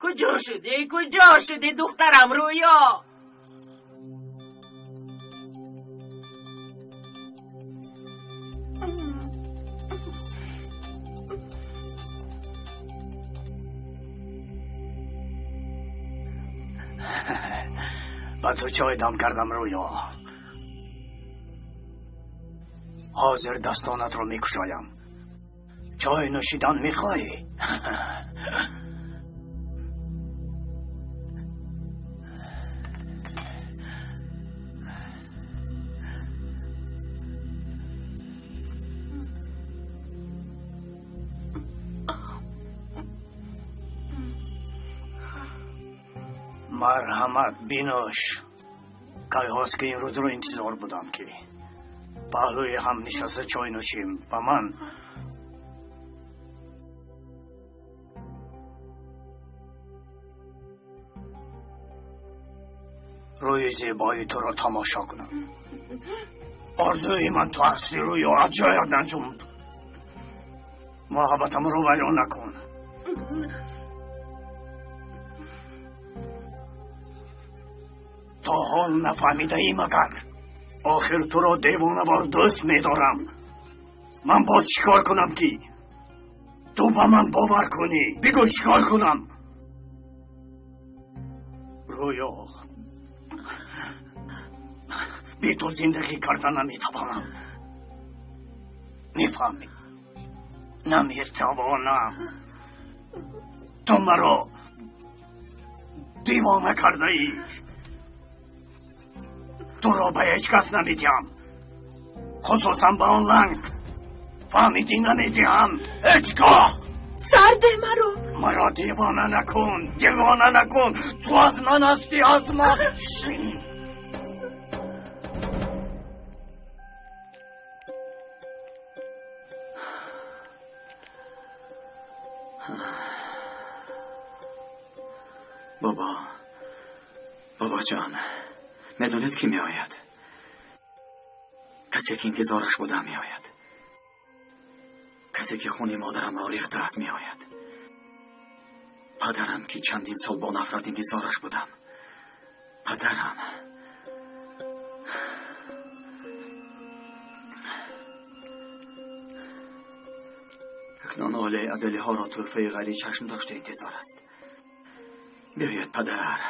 Куҷо шудӣ? Куҷо шудӣ, духтарам, Рӯё? Ба ту чой дам кардам, Рӯё. Ҳозир дастонатро мекушоям. Чой нӯшидан мехоҳӣ? Марҳамат, бинӯш. Кайҳост ки ин рӯзро интизор будам, ки паҳлӯи ҳам нишаста чой нӯшем. Ба ман Рӯи зебои туро тамошо кунам. Орзуи ман ту ҳастӣ, Рӯё, аз ҷоят наҷунб. Муҳаббатамро вайрон накун. То ҳол нафаҳмидаӣ магар? Охир туро девонавор дӯст медорам. Ман боз чӣ кор кунам, ки ту ба ман бовар кунӣ? Бигӯ, чӣ кор кунам? Рӯё, бе ту зиндагӣ карда наметавонам. Мефаҳмӣ? Наметавонам. Ту маро девона кардаӣ. Туро ба ҳеҷ кас намедиҳам, хусусан ба он ланг. Фаҳмидӣ? Намедиҳам ҳеҷ гоҳ. Сарде маро. Маро девона накун, девона накун. Ту аз ман ҳастӣ, аз ман. Бобо, бобоҷон, медонед, ки меояд? Касе ки интизораш будам меояд. Касе ки хуни модарамро рехтааст меояд. Падарам, ки чандин сол бо нафрат интизораш будам. Падарам. Акнун оилаи аделиҳоро тӯҳфаи ғайричашм дошта интизор аст. Биёед, падар.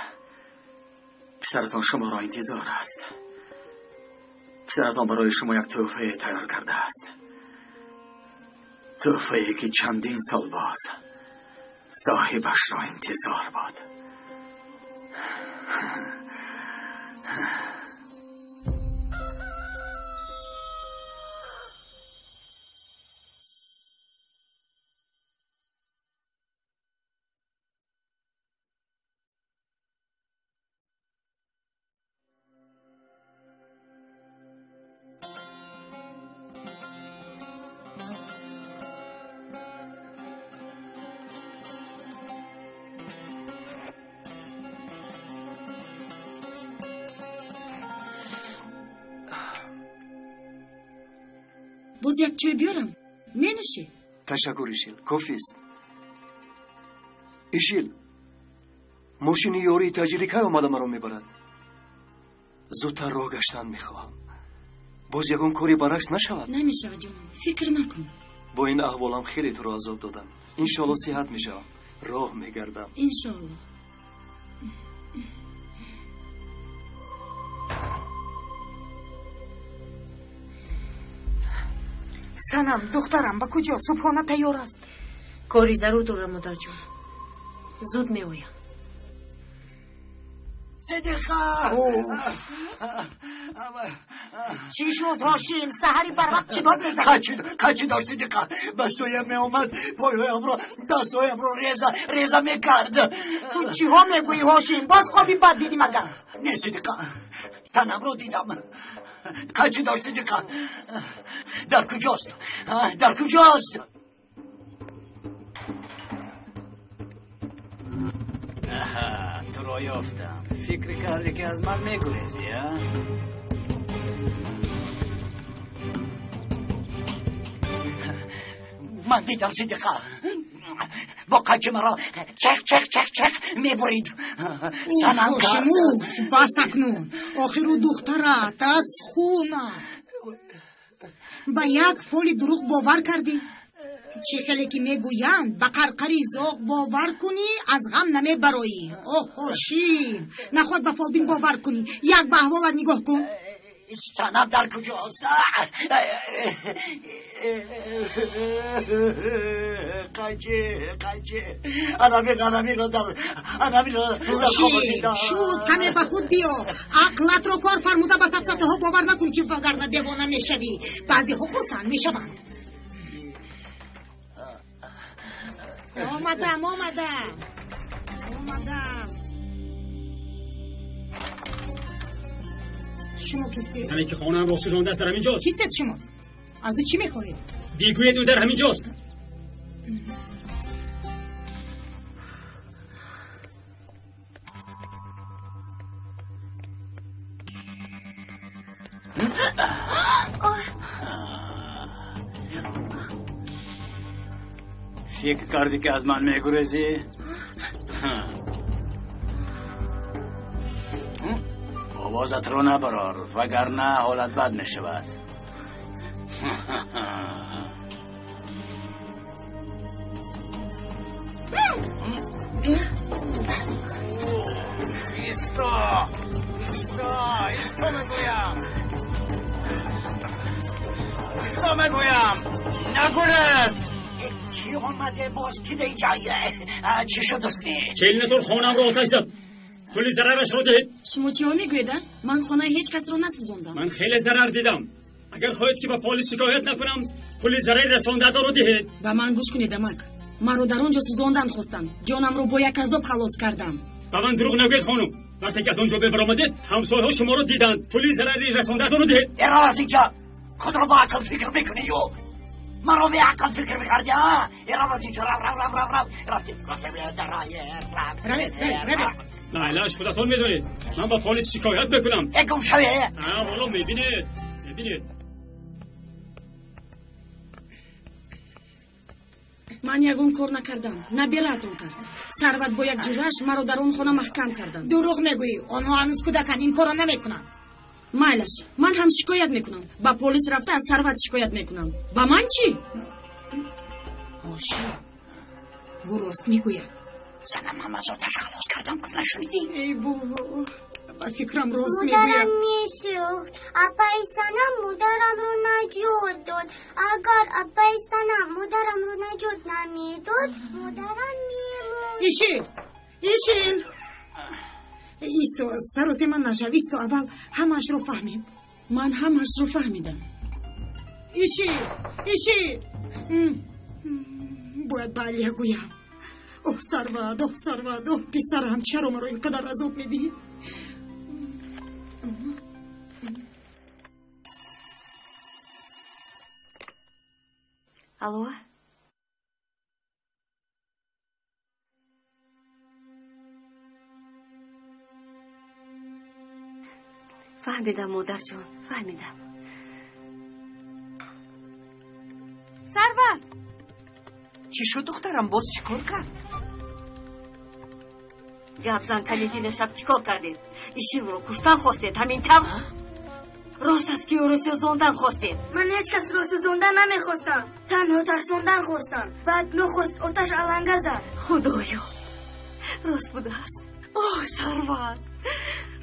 Писаратон шуморо интизор аст. Писаратон барои шумо як тӯҳфае тайёр кардааст. Тӯҳфае ки чандин сол боз соҳибашро интизор буд. Боз як чой биёрам, менӯшӣ? Ташаккур, Ишил, кофист. Ишил, мошини ёрии таъҷилӣ кай омада маро мебарад? Зудтар роҳ гаштан мехоҳам. Боз ягон кори баръакс нашавад? Намешавад, ҷонам, фикр накун. Бо ин аҳволам хеле туро азоб додам. Иншоалло, сиҳат мешавам, роҳ мегардам. Иншоалло. Санам, духтарам, ба куҷо? Субҳона тайёр аст. Кори зарур дорам, модарҷон, зуд меоям. Сидиқа! Чӣ шуд, Ҳошим? Саҳари барвақт чӣ дод мезанӣ? Қайчи дошт, Сидиқа. Ба сӯям меомад, пойҳоямро, дастҳоямро реза реза мекард. Ту чиҳо мегӯӣ, Ҳошим? Боз хоби бад дидӣ магар? Не, Сидиқа, санамро дидам. Қайчи дошт, Сидиқа. Дар куҷост? Дар куҷост? Туро ёфтам. Фикр кардӣ, ки аз ман мегурезӣ, а? Ман дидам, Сидиқа, бо қайчи маро чех чех чех чех мебурид. Санам. Ҳошим, уф, бас акнун. Охир ӯ духтарат аз хунат. Ба як фоли дурӯғ бовар кардӣ. Чӣ хеле ки мегӯянд, ба қарқари зоғ бовар кунӣ, аз ғам намебароӣ. Оҳ, Ҳошим, нахоҳад ба фолбин бовар кунӣ. Як ба аҳволат нигоҳ кун. Санам дар куҷост? Қайчи, қайчи, анамин, анаминро дар, анаминро дар хобам дидам. Шуд, каме ба худ биё. Ақлатро кор фармуда, ба сафсатаҳо бовар накун, ки вагарна девона мешавӣ. Баъзеҳо хурсанд мешаванд. Омадам, омадам, омадам. Шумо кистед? Зане ки хонаамро сӯзондааст, дар ҳамин ҷост. Кистед шумо? Аз ӯ чӣ мехоҳед? Бигӯед, ӯ дар ҳамин ҷост. Фикр кардӣ, ки аз ман мегурезӣ? Овозатро набарор, вагарна ҳолат бад мешавад. Исто! Исто! Исто мегӯям! Исто мегӯям! Нагурез! Ки омаде боз? Ки дар инҷа? Чӣ шудастӣ? Келинатон хонаамро оташ зад. Пули зарарашро диҳед. Шумо чиҳо мегӯед, а? Ман хонаи ҳеҷ касро насӯзондам. Ман хеле зарар дидам. Агар хоҳед, ки ба полис шикоят накунам, пули зарари расондаатонро диҳед. Ба ман гӯш кунед, амак. Маро дар он ҷо сӯзондан хостанд. Ҷонамро бо як азоб халос кардам. Ба ман дурӯғ нагӯед, хонум. Вақте ки аз он ҷо баромадед, ҳамсояҳо шуморо диданд. Пули зарари расондаатонро диҳед. Эрав аз инҷа! Худро бо ақл фикр мекунӣ ю? Маро беақл фикр мекардӣ, а? Эрав аз инҷа, рав, рав, рав, рав, рав, рафтем, рафтем, рав. Равед, равед. Майлаш, худатон медонед. Ман ба полис шикоят мекунам. Э, гум шаве! Ҳоло мебинед, мебинед. Ман ягон кор накардам, набираатон кард. Сарват бо як ҷуръаш маро дар он хона маҳкам карданд. Дурӯғ мегӯӣ, онҳо ҳанӯз кӯдаканд, ин корро намекунанд. Майлаш, ман ҳам шикоят мекунам. Ба полис рафта аз Сарват шикоят мекунам. Ба ман чӣ? Оши, ӯ рост мегӯяд. Занам ҳам аз оташ халос кардам, гуфт, нашунидӣ? Эй бобо, ба фикрам рост мегӯяд. Модарам месӯхт. Апаи Санам модарамро наҷот дод. Агар апаи Санам модарамро наҷот намедод, модарам мемурд. Ишил, Ишил, исто, саросема нашав, исто, аввал ҳамаашро фаҳмем. Ман ҳамаашро фаҳмидам. Ишил, Ишил, бояд ба Алия гӯям. Оҳ, Сарват, оҳ, Сарват, оҳ, писарам, чаро маро ин қадар азоб медиҳӣ? Алло? Фаҳмидам, модарҷон, фаҳмидам. Сарват! Чӣ шуд, духтарам, боз чӣ кор кард? Гап зан, калидина шаб чӣ кор кардед? Ишилро куштан хостед, ҳамин тавр? Рост аст, ки ӯро сӯзондан хостед? Ман ҳеҷ касро сӯзондан намехостам, танҳо тарсондан хостам. Баъд нохост оташ аланга зад. Худоё, рост будааст. Оҳ, Сарват,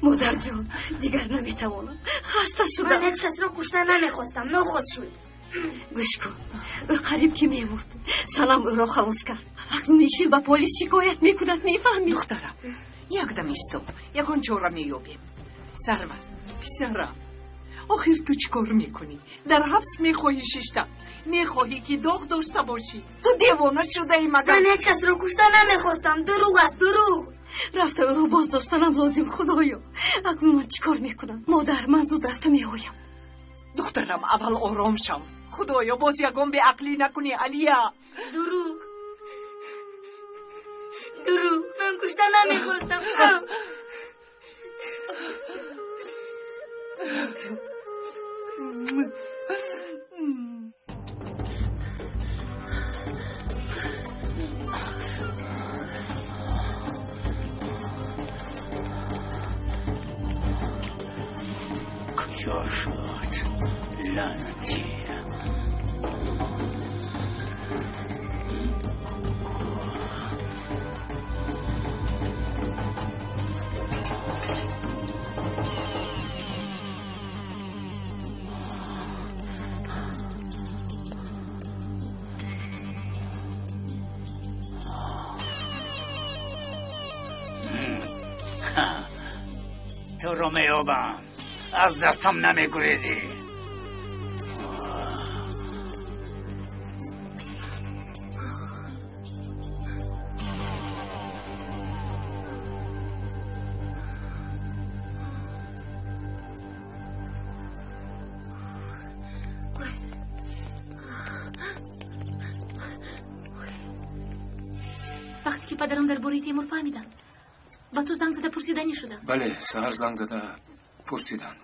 модарҷон, дигар наметавонам, хаста шудам. Ман ҳеҷ касро куштан намехостам, нохост шуд. Гӯш кун, ӯ қариб ки мемурд. Санам ӯро халос кард. Акнун Ишил ба полис шикоят мекунад, мефаҳмӣ? Духтарам, якдам исто, ягон чора меёбем. Сарват, писарам, охир ту чӣ кор мекунӣ? Дар ҳабс мехоҳӣ шишта, мехоҳӣ, ки доғ дошта бошӣ. Ту девона шудаӣ магар? Ман ҳеҷ касро кушта намехостам, дурӯғ аст, дурӯғ. Рафта ӯро боз доштанам лозим, худоё. Акнун ман чӣ кор мекунам? Модар, ман зуд рафта меоям. Духтарам, аввал ором шав. Худоё, боз ягон беақлӣ накунӣ, Алия. Дурӯғ, дурӯғ, ман кушта намехостам. Куҷо шуд, лаънатӣ? Туро меёбам, аз дастам намегурезӣ. Вақте ки падарам дар бораи Темур фаҳмиданд, ба ту занг зада пурсиданӣ шудам. Бале, саҳар занг зада пурсиданд.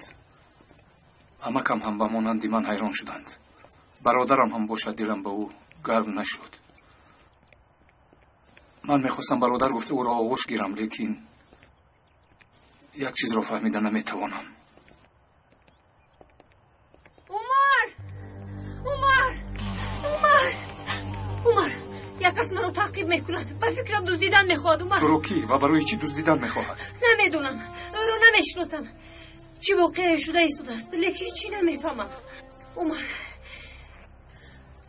Амакам ҳам ба монанди ман ҳайрон шуданд. Бародарам ҳам бошад, дилам ба ӯ гарм нашуд. Ман мехостам бародар гуфта ӯро оғӯш гирам, лекин як чизро фаҳмида наметавонам. Умар! Умар! Умар! Умар! Як кас маро таъқиб мекунад. Ба фикрам дуздидан мехоҳад, Умар. Туро кӣ ва барои чӣ дуздидан мехоҳад? Намедонам. Ӯро намешиносам. Чӣ воқеае шуда истодааст, лекин чӣ намефаҳмам. Умар,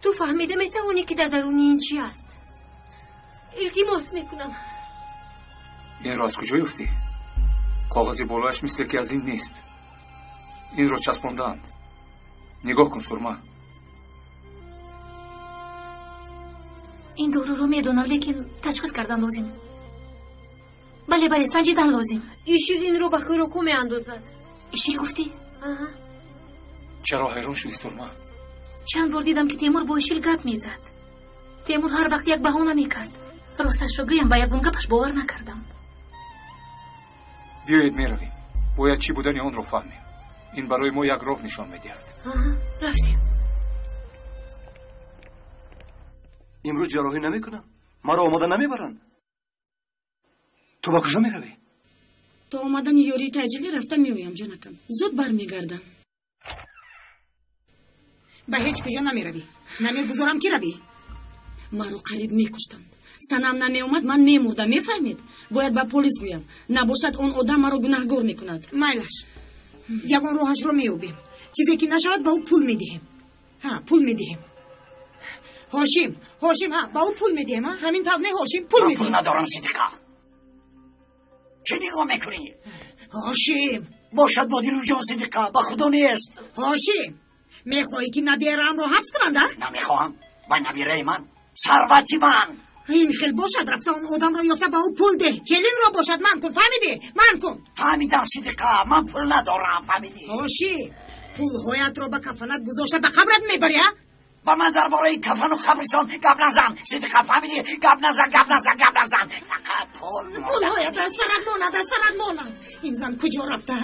ту фаҳмида метавонӣ, ки дар даруни ин чӣ аст? Илтимос мекунам. Инро аз куҷо ёфтӣ? Коғази болояш мисле ки аз ин нест. Инро часпондаанд. Нигоҳ кун, Сурма. Ин доруро медонам, лекин ташхис кардан лозим. Бале, бале, санҷидан лозим. Ишил инро ба хӯроку меандозад. Ишил гуфтӣ? Аҳа. Чаро ҳайрон шудӣ, Сурма? Чанд бор дидам, ки Темур бо Ишил гап мезад. Темур ҳар вақт як баҳона мекард. Росташро гӯям, ба ягон гапаш бовар накардам. Биёед меравем. Бояд чӣ будани онро фаҳмем. Ин барои мо як роҳ нишон медиҳад. Рафтем. Имрӯз ҷарроҳӣ намекунам. Маро омода намебаранд. Ту ба куҷо меравӣ? То омадани ёрии таъҷилӣ рафта меоям, ҷонакам. Зуд бармегардам. Ба ҳеҷ куҷо намеравӣ. Намегузорам, ки равӣ. Маро қариб мекуштанд. Санам намеомад, ман мемурдам, мефаҳмед? Бояд ба полис гӯям. Набошад, он одам маро гунаҳгор мекунад. Майлаш, ягон роҳашро меёбем. Чизе ки нашавад, ба ӯ пул медиҳем. Ҳа, пул медиҳем. Ҳошим, Ҳошим, ҳа, ба ӯ пул медиҳем. Ҳа, ҳамин тавр, не, Ҳошим? Пул Ман пул медиҳем. Надорам, Сидиқа. Чӣ нигоҳ мекунӣ? Ҳошим. Бошад, бо дилу ҷон, Сидиқа, ба худо нест. Ҳошим, мехоҳӣ, ки набераамро ҳабс кунанд, а? Намехоҳам. Ба набираи ман, сарвати ман. Ин хел бошад, рафта он одамро ёфта, ба ӯ пул деҳ. Келинро бошад, ман кун, фаҳмидӣ? Ман кун. Фаҳмидам, Сидиқа, ман пул надорам, фаҳмидӣ? Ҳошим, пулҳоятро ба кафанат гузошта, ба қабрат мебарӣ, а? Ба ман дар бораи кафану қабристон гап назан, Сидиқа, фаҳмидӣ? Гап назан, гап назан, гап назан. Фақат пул. Пулҳоят аз сарат монад, аз сарат монад. Ин зан куҷо рафта?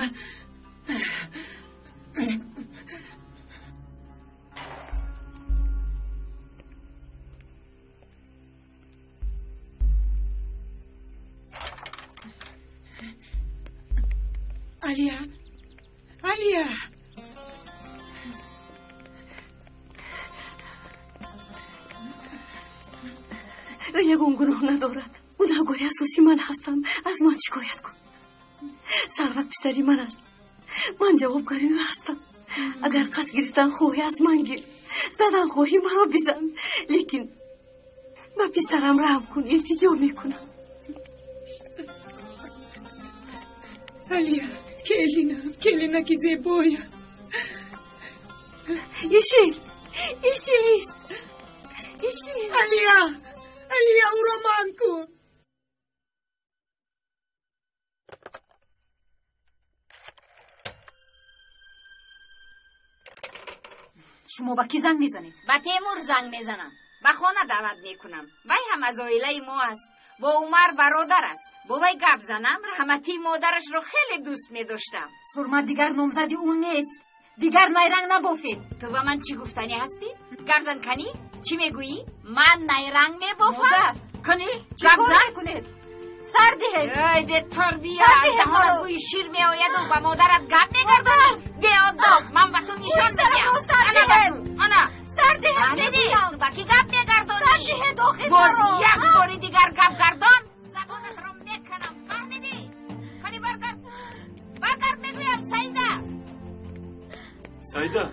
Алия, Алия. Ӯ ягон гуноҳ надорад. Гунаҳгори асосӣ ман ҳастам. Аз ман шикоят кун. Сарват писари ман аст. Ман ҷавобгари ӯ ҳастам. Агар қасд гирифтан хоҳӣ, аз ман гир, задан хоҳӣ, маро бизан, лекин ба писарам раҳм кун, илтиҷо мекунам. Алия, келинам, келинаки зебоя. Ишил, Ишил ист, Ишил. Алия, Алия, ӯро ман кун. Шумо ба кӣ занг мезанед? Ба Темур занг мезанам. Ба хона даъват мекунам. Вай ҳам аз оилаи мо аст. Бо Умар бародар аст. Бо вай гап занам, раҳматии модарашро хеле дӯст медоштам. Сурма дигар номзади ӯ нест. Дигар найранг набофед. Ту ба ман чӣ гуфтанӣ ҳастӣ? Гап зан, канӣ? Чӣ мегӯӣ? Ман найранг мебофам? Модар! Канӣ? Чӣ Гап кор зан? мекунед? Сар диҳед! Эй, бетарбия! Сар диҳед Даҳонат маро! бӯи шир меояду ба модарат гап мегардонӣ? Беодоб! Ман ба ту нишон Ӯй, сарамро медиҳам. сар Ана ба диҳед! ту! Ана! Сар диҳед, Фаҳмидӣ? мегӯям! Ту ба кӣ гап мегардонӣ? Сар диҳед, охир Боз маро! як бори дигар гап гардон, забонатро меканам. Фаҳмидӣ? Кани баргард! Баргард, мегӯям, Саида! Саида,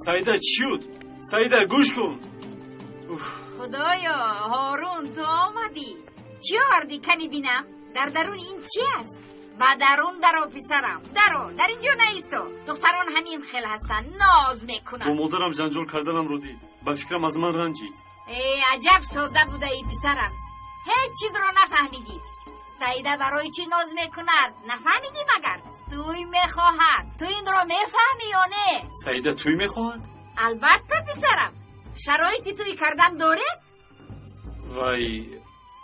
Саида, чӣ шуд? Саида, гӯш кун. Уф. Худоё, Ҳорун, ту омадӣ. Чӣ овардӣ, кани бинам? Дар дарун ин чӣ аст? Ба дарун даро, писарам. Даро, дар ин ҷо наисто. Духтарон ҳамин хел ҳастанд, ноз мекунанд. Бо модарам ҷанҷол карданамро дид. Ба фикрам, аз ман ранҷид. Э, аҷаб содда будаӣ, писарам. Ҳеҷ чизро нафаҳмидӣ. Саида барои чӣ ноз мекунад? Нафаҳмидӣ магар? Тӯй мехоҳад. Ту инро мефаҳмӣ ё не? Саида тӯй мехоҳад? Албатта, писарам. Шароити тӯй кардан доред? Вай,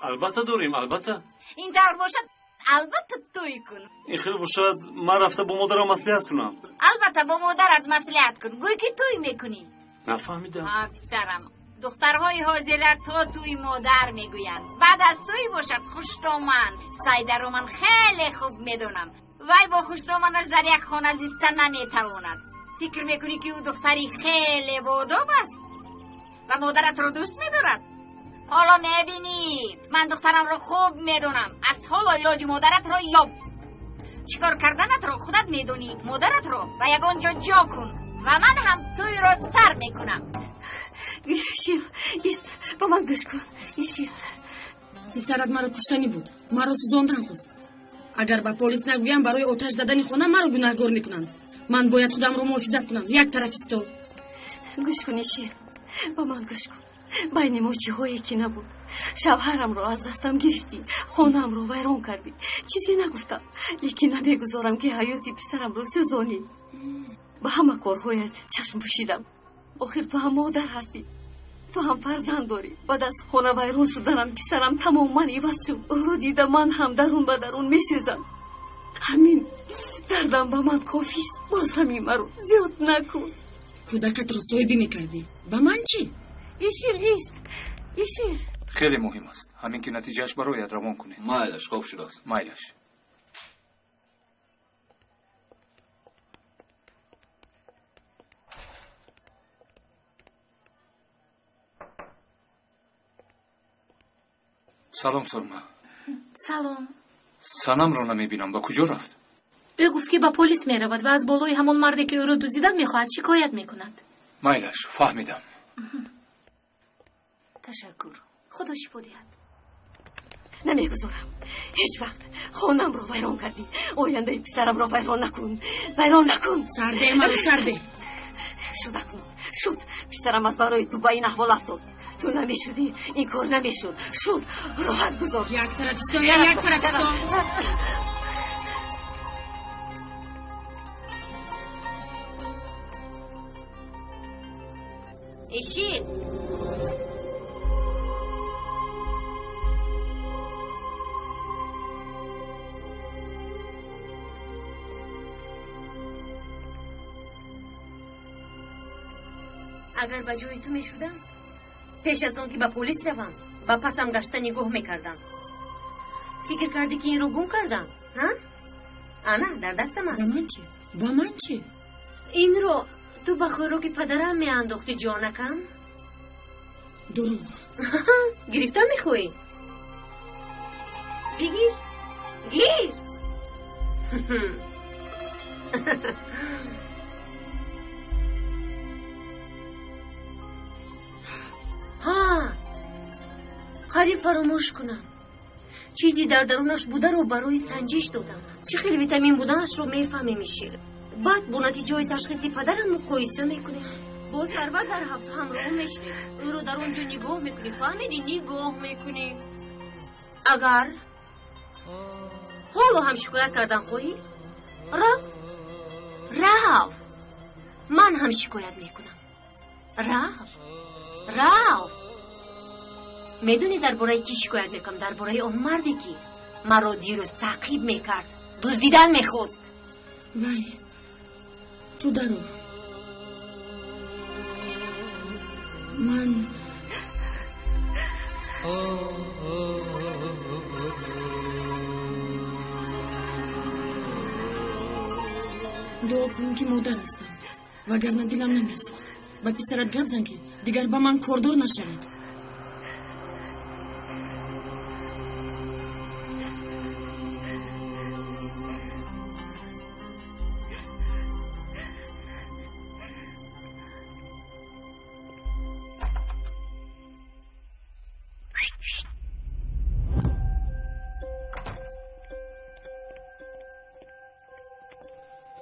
албатта дорем, албатта. Ин тавр бошад, Албатта тӯй кун. Ин хел бошад, ман рафта бо модарам маслиҳат кунам. Албатта бо модарат маслиҳат кун. Гӯй ки тӯй мекунӣ. Нафаҳмидам. Ҳа, писарам, духтарҳои ҳозира то тӯй модар мегӯянд. Баъд аз тӯй бошад хуштоман. Сайдаро ман хеле хуб медонам. Вай бо хуштоманаш дар як хона зиста наметавонад. Фикр мекунӣ ки ӯ духтари хеле боодоб аст ва модаратро дӯст медорад? Ҳоло мебинӣ. Ман духтарамро хуб медонам. Аз ҳоло илоҷи модаратро ёб. Чӣ кор карданатро худат медонӣ. Модаратро ба ягон ҷо ҷо кун ва ман ҳам тӯйро сар мекунам. Ишил, ист, ба ман гӯш кун. Ишил. Писарат маро куштанӣ буд. Маро сӯзондан хост. Агар ба полис нагӯям, барои оташ задани хона маро гунаҳгор мекунанд. Ман бояд худамро муҳофизат кунам. Як тараф исто. Гӯш кун, Ишил. Ба ман гӯш кун. Байни мо чиҳое ки набуд. Шавҳарамро аз дастам гирифтӣ, хонаамро вайрон кардӣ. Чизе нагуфтам, лекин намегузорам ки ҳаёти писарамро сӯзонӣ. Ба ҳама корҳоят чашм пӯшидам. Охир ту ҳам модар ҳастӣ, ту ҳам фарзанд дорӣ. Баъд аз хона вайрон шуданам писарам тамоман иваз шуд. Ӯро дида ман ҳам дарун ба дарун месӯзам. Ҳамин дардам ба ман кофист. Боз ҳамин маро зиёд накун. Кӯдакатро соҳибӣ мекардӣ. Ба ман чӣ? Ишил, ист. Ишил. Хеле муҳим аст. Ҳамин ки натиҷааш барояд равон кунед. Майлаш, хоб шудааст. Майлаш. Салом, Сурма. Салом. Санамро намебинам. Ба куҷо рафт? Ӯ гуфт ки ба полис меравад ва аз болои ҳамон марде ки ӯро дуздидан мехоҳад шикоят мекунад. Майлаш, фаҳмидам. Ташаккур. Худо шифо диҳад. Намегузорам. Ҳеҷ вақт хонаамро вайрон кардӣ. Ояндаи писарамро вайрон накун. Вайрон накун. Сарде, маро сарде. Шуд акнун. Шуд. Писарам аз барои ту ба ин аҳвол афтод. Ту намешудӣ, ин кор намешуд. Шуд. Роҳат гузор. Як тараф исто, як тараф исто. Ишил. Агар ба ҷои ту мешудам, пеш аз он ки ба полис равам, ба пасам гашта нигоҳ мекардам. Фикр кардӣ ки инро гум кардам? Ҳа? Ана, дар дастам аст. Ба ман чӣ? Ба ман чӣ? Инро ту ба хӯроки падарам меандохтӣ, ҷонакам. Дурӯғ. Гирифтан мехоҳӣ? Бигир. Гир. Ҳа, қариб фаромӯш кунам. Чизе дар дарунаш бударо барои санҷиш додам. Чӣ хел витамин буданашро мефаҳмем, Ишил. Баъд бо натиҷаҳои ташхиси падарам муқоиса мекунем. Бо Сарвар дар ҳабс ҳамроҳ мешавӣ. Ӯро дар он ҷо нигоҳ мекунӣ. Фаҳмидӣ? Нигоҳ мекунӣ. Агар ҳоло ҳам шикоят кардан хоҳӣ, рав. Рав. Ман ҳам шикоят мекунам. Рав. Рав. Медонӣ дар бораи кӣ шикоят мекунам? Дар бораи он марде ки маро дирӯз таъқиб мекард, дуздидан мехост. Вай, ту даро. Ман дуо кун ки модар ҳастам, вагарна дилам намесӯхт. Ба писарат гап зан ки дигар ба ман кордор нашавад.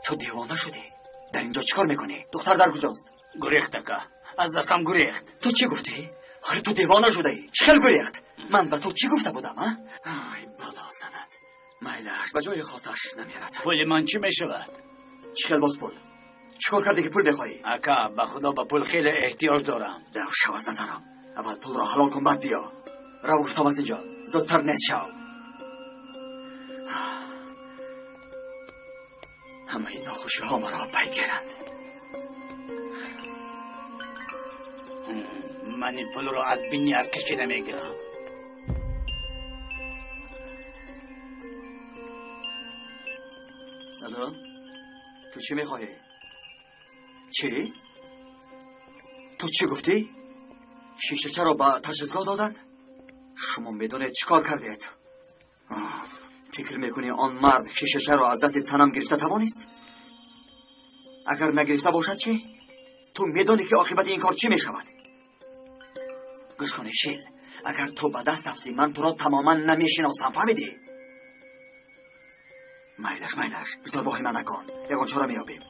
Ту девона шудӣ? Дар инҷо чӣ кор мекунӣ? Духтар дар куҷост? Гурехт, ака. Аз дастам гурехт. Ту чӣ гуфтӣ? Охир ту девона шудаӣ. Чӣ хел гурехт? Ман ба ту чӣ гуфта будам, а? Ай, бало санад. Майлаш ба ҷои хостааш намерасад. Пули ман чӣ мешавад? Чӣ хел боз пул? Чӣ кор кардӣ ки пул мехоҳӣ? Ака, ба худо ба пул хеле эҳтиёҷ дорам. Дав шав аз назарам. Аввал пулро ҳалол кун, баъд биё. Рав гуфтам аз инҷо. Зудтар нест шав. Ҳамаи нохушиҳо маро пайгиранд. Ман ин пулро аз бинӣ кашида мегирам. Алло, ту чӣ мехоҳӣ? Чӣ? Ту чӣ гуфтӣ? Шишачаро ба ташхисгоҳ доданд? Шумо медонед чӣ кор кардед? Фикр мекунӣ он мард шишачаро аз дасти Санам гирифта тавонист? Агар нагирифта бошад чӣ? Ту медонӣ ки оқибати ин кор чӣ мешавад? Гӯш кун, Шил, агар ту ба даст афтӣ, ман туро тамоман намешиносам, фаҳмидӣ? Майлаш, майлаш, бисёр воҳима накун, ягон чора меёбем.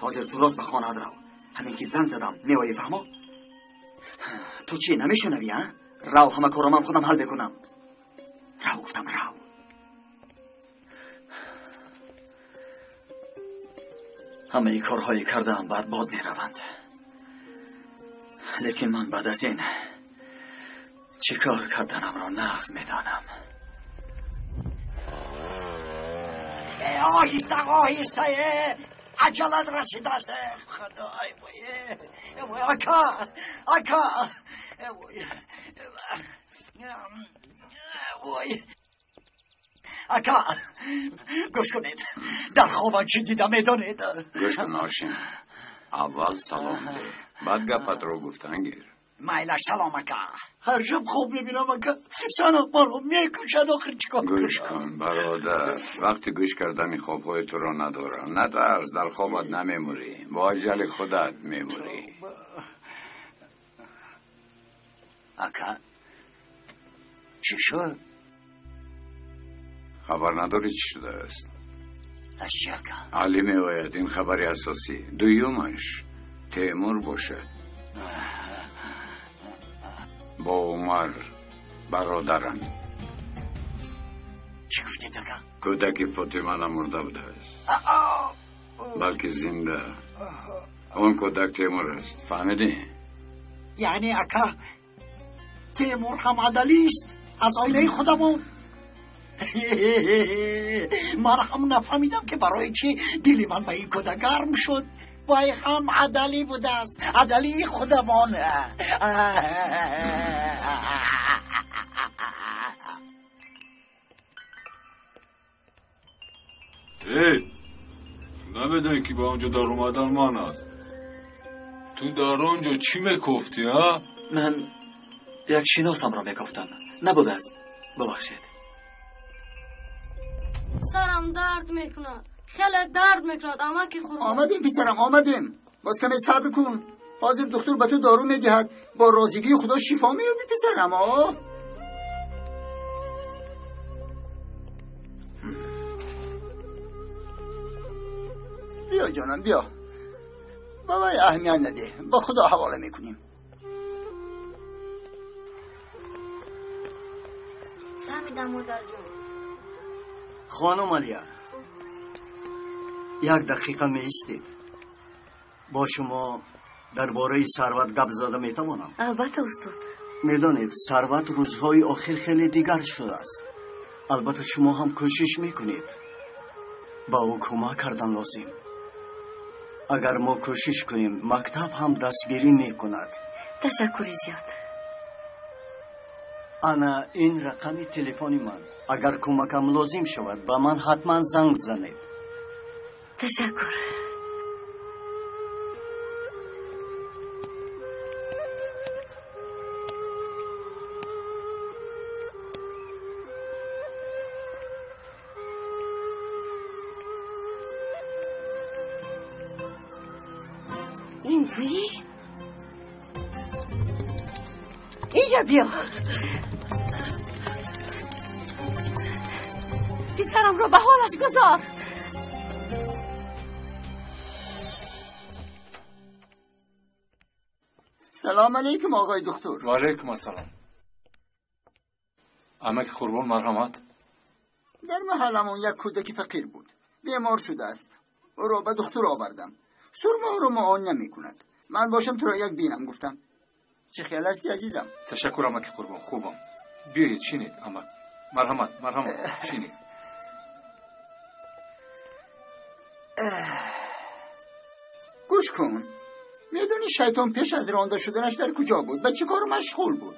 Ҳозир ту рост ба хонаат рав. Ҳамин ки занг задам, меоӣ, фаҳмо? Ту чӣ намешунавӣ, а? Рав, ҳама корро ман худам ҳал мекунам. Рав, гуфтам, рав. Ҳамаи корҳои кардаам барбод мераванд. Лекин ман баъд аз ин чӣ кор карданамро нағз медонам. Оҳиста, оҳиста, аҷалат расидааст. Худой, вой, ака, ака, вой, ака, гӯш кунед, дар хобам чӣ дида медонед? Гӯш кун, Ҳошим, аввал салом деҳ, баъд гапатро гуфтан гир. Майлаш, салом, ака. Ҳар шаб хоб мебинам, ака, Санам маро мекушад. Охир чӣ кор Гӯш кун, бародар, вақти гӯш кардани хобҳои туро надорам. Натарс, дар хобат намемурӣ, бо аҷали худат мемурӣ. Ака, чӣ шуд? Хабар надорӣ чӣ шудааст? Аз чӣ, ака? Алӣ меояд, ин хабари асосӣ. Дуюмаш Темур бошад. Бо Умар бародаранд. Чӣ гуфтед, ака? Кӯдаки Фотима намурда будааст, балки зинда. Он кӯдак Темур аст, фаҳмидӣ? Яъне, ака, Темур ҳам адалист, аз оилаи худамон. Ман ҳам нафаҳмидам, ки барои чӣ дили ман ба ин кӯдак гарм шуд. Вай ҳам адалӣ будааст, адалии худамон. Эй, намедонӣ ки ба он ҷо даромадан ман аст? Ту дар он ҷо чӣ мекофтӣ, а? Ман як шиносамро мекофтам. Набудааст, бубахшед. Сарам дард мекунад, хеле дард мекунад, амаки Қурбон. Омадем, писарам, омадем. Боз каме сабр кун. Ҳозир духтур ба ту дору медиҳад. Бо розигии Худо шифо меёбӣ, писарам. О, биё, ҷонам, биё. Бабай аҳамият надеҳ, ба Худо ҳавола мекунем. Фаҳмидам, модарҷон. Хонум Алия, як дақиқа меистед? Бо шумо дар бораи Сарват гап зада метавонам? Албатта, устод. Медонед, Сарват рӯзҳои охир хеле дигар шудааст. Албатта, шумо ҳам кӯшиш мекунед. Ба ӯ кӯмак кардан лозим. Агар мо кӯшиш кунем, мактаб ҳам дастгирӣ мекунад. Ташаккури зиёд. Ана ин рақами телефони ман. Агар кӯмакам лозим шавад, ба ман ҳатман занг занед. Ташаккур. Ин туӣ? Инҷа биё. Писарамро ба ҳолаш гузор. Салом алейкум, оғои духтур. Ва алейкум ассалом. Амаки Қурбон, марҳамат. Дар маҳалламон як кӯдаки фақир буд. Бемор шудааст. Ӯро ба духтур овардам. Сурмаро муоина мекунад. Ман бошам туро як бинам гуфтам. Чӣ хел ҳасти, азизам? Ташаккур, амаки Қурбон, хубам. Биёед, шинед, амак. Марҳамат, марҳамат, шинед. Гӯш кун, медонӣ шайтон пеш аз ронда шуданаш дар куҷо буд? Ба чӣ кор машғул буд?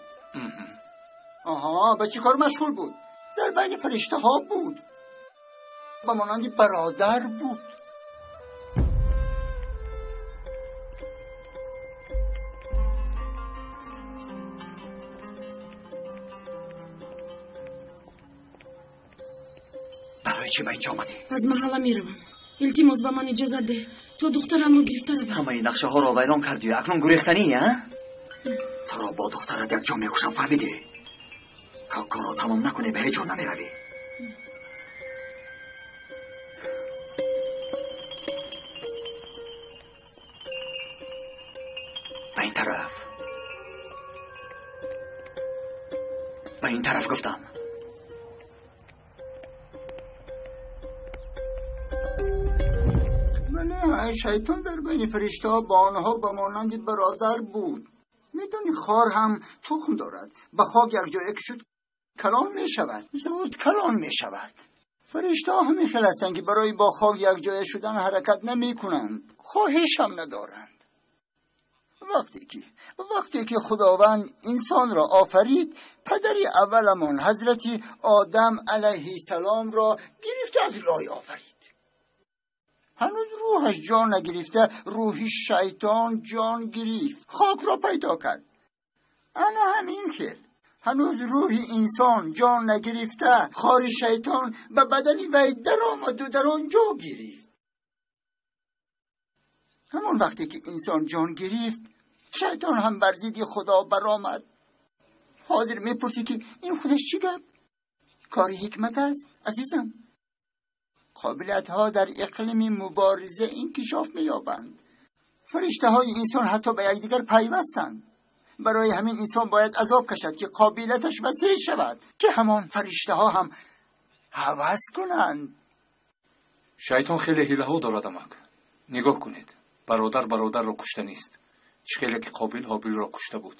Оҳо, ба чӣ кор машғул буд? Дар байни фариштаҳо буд, ба монанди бародар буд. Барои чӣ ба инҷо омадӣ? Аз маҳалла меравам. Илтимос, ба ман иҷозат деҳ то духтарамро гирифта равам. Ҳамаи нақшаҳоро вайрон кардӣ, акнун гурехтанӣ, а? Туро бо духтарат якҷо мекушам, фаҳмидӣ? То корро тамом накунӣ ба ҳеҷ ҷо намеравӣ. Ба ин тараф, ба ин тараф гуфтам. Бале, шайтон дар байни фариштаҳо бо онҳо ба монанди бародар буд. Медонӣ, хор ҳам тухм дорад. Ба хок якҷоя ки шуд калон мешавад, зуд калон мешавад. Фариштаҳо ҳамин хел ҳастанд, ки барои бо хок якҷоя шудан ҳаракат намекунанд, хоҳиш ҳам надоранд. Вақте ки Худованд инсонро офарид, падари авваламон ҳазрати Одам алайҳиссаломро гирифта аз лой офарид. Ҳанӯз рӯҳаш ҷон нагирифта, рӯҳи шайтон ҷон гирифт, хокро пайдо кард. Ана ҳамин хел. Ҳанӯз рӯҳи инсон ҷон нагирифта, хори шайтон ба бадани вай даромаду дар он ҷо гирифт. Ҳамон вақте ки инсон ҷон гирифт, шайтон ҳам бар зидди Худо баромад. Ҳозир мепурсӣ, ки ин худаш чӣ гап? Кори ҳикмат аст, азизам. Қобилиятҳо дар иқлими мубориза инкишоф меёбанд. Фариштаҳои инсон ҳатто ба якдигар пайвастанд. Барои ҳамин инсон бояд азоб кашад, ки қобилияташ васеъ шавад, ки ҳамон фариштаҳо ҳам ҳавас кунанд. Шайтон хеле ҳилаҳо дорад, амак. Нигоҳ кунед, бародар бародарро кушта нест, чӣ хеле ки Қобил Ҳобилро кушта буд.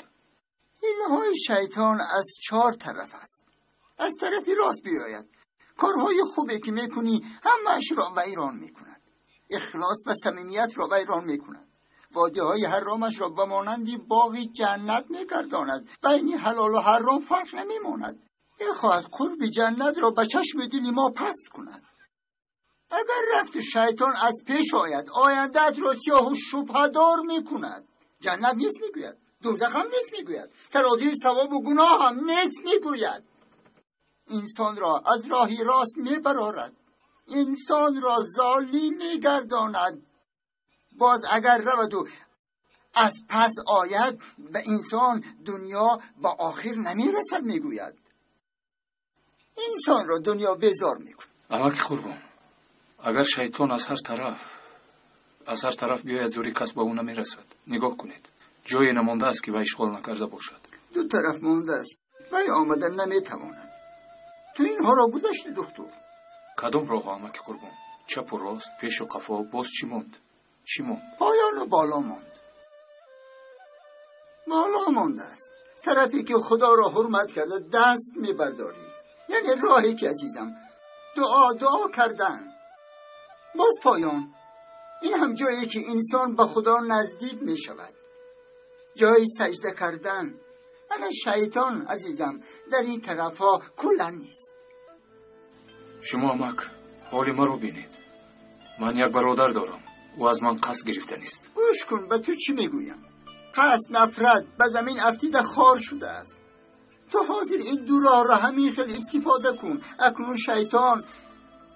Ҳилаҳои шайтон аз чор тараф аст. Аз тарафи рост биёяд, корҳои хубе ки мекунӣ ҳамаашро вайрон мекунад. Ихлос ва самимиятро вайрон мекунад. Водиҳои ҳаромашро ба монанди боғи ҷаннат мегардонад. Байни ҳалолу ҳаром фарқ намемонад. Мехоҳад қурби ҷаннатро ба чашми дили мо паст кунад. Агар рафту шайтон аз пеш ояд, ояндаатро сиёҳу шубҳадор мекунад. Ҷаннат нест мегӯяд, дӯзах ҳам нест мегӯяд, тарозуи савобу гуноҳ ҳам нест мегӯяд. Инсонро аз роҳи рост мебарорад, инсонро золим мегардонад. Боз агар раваду аз пас ояд, ба инсон дунё ба охир намерасад мегӯяд. Инсонро дунё безор мекунад. Амаки Қурбон, агар шайтон аз ҳар тараф биёяд, зӯри кас ба ӯ намерасад. Нигоҳ кунед, ҷое намондааст, ки вай ишғол накарда бошад. Ду тараф мондааст, вай омада наметавонад. Ту инҳоро гузашти, духтур. Кадом роҳо, амаки Қурбон? Чапу рост, пешу қафо, боз чӣ монд? Чӣ монд? Поёну боло монд. Боло мондааст. Тарафе ки Худоро ҳурмат карда даст мебардорӣ, яъне роҳе ки, азизам, дуо кардан. Боз поён. Ин ҳам ҷое ки инсон ба Худо наздик мешавад, ҷои саҷда кардан. Ана шайтон, азизам, дар ин тарафҳо куллан нест. Шумо, амак, ҳоли маро бинед. Ман як бародар дорам, ӯ аз ман қасд гирифта нест. Гӯш кун, ба ту чӣ мегӯям. Қасд, нафрат ба замин афтида хор шудааст. Ту ҳозир ин ду роҳро ҳамин хел истифода кун. Акнун шайтон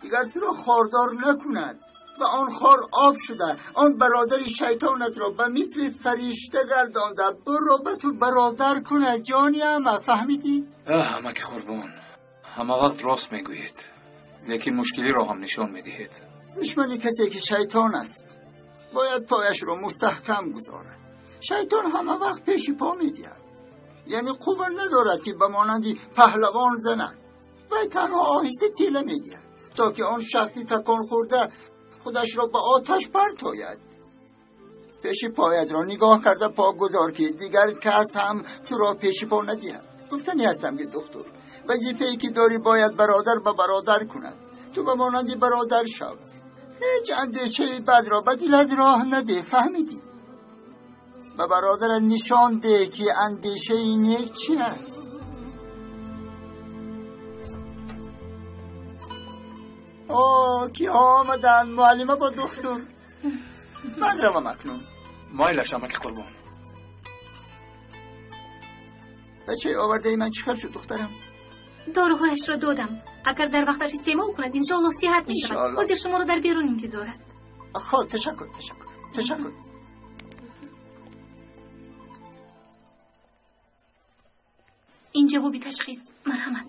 дигар туро хордор накунад ва он хор об шуда, он бародари шайтонатро ба мисли фаришта гардонда буро ба ту бародар кунад. Ҷони амак, фаҳмидӣ? Аҳ, амаки Қурбон, ҳама вақт рост мегӯед, лекин мушкилиро ҳам нишон медиҳед. Душмани касе ки шайтон аст бояд пояшро мустаҳкам гузорад. Шайтон ҳама вақт пеши по медиҳад, яъне қувва надорад, ки ба монанди паҳлавон занад. Вай танҳо оҳиста тела медиҳад, то ки он шахси такон хӯрда худашро ба оташ партояд. Пеши поятро нигоҳ карда по гузор, ки дигар кас ҳам туро пеши по надиҳад. Гуфтанӣ ҳастам, ки духтур, вазифае ки дорӣ бояд бародар ба бародар кунад. Ту ба монанди бародар шав. Ҳеҷ андешаи бадро ба дилат роҳ наде, фаҳмидӣ? Ба бародарат нишон деҳ, ки андешаи нек чи аст. О, киҳо омаданд? Муаллима бо духтур. Ман равам акнун. Майлаш, амаки Қурбон. Бачаи овардаи ман чӣ хел шуд, духтарам? Доруҳояшро додам. Агар дар вақташ истеъмол кунад, иншоаллоҳ сиҳат мешавад. Иншоаллоҳ. Ҳозир шуморо дар берун интизор аст. Хоб, ташаккур, ташаккур, ташаккур. Ин ҷавоби ташхис, марҳамат.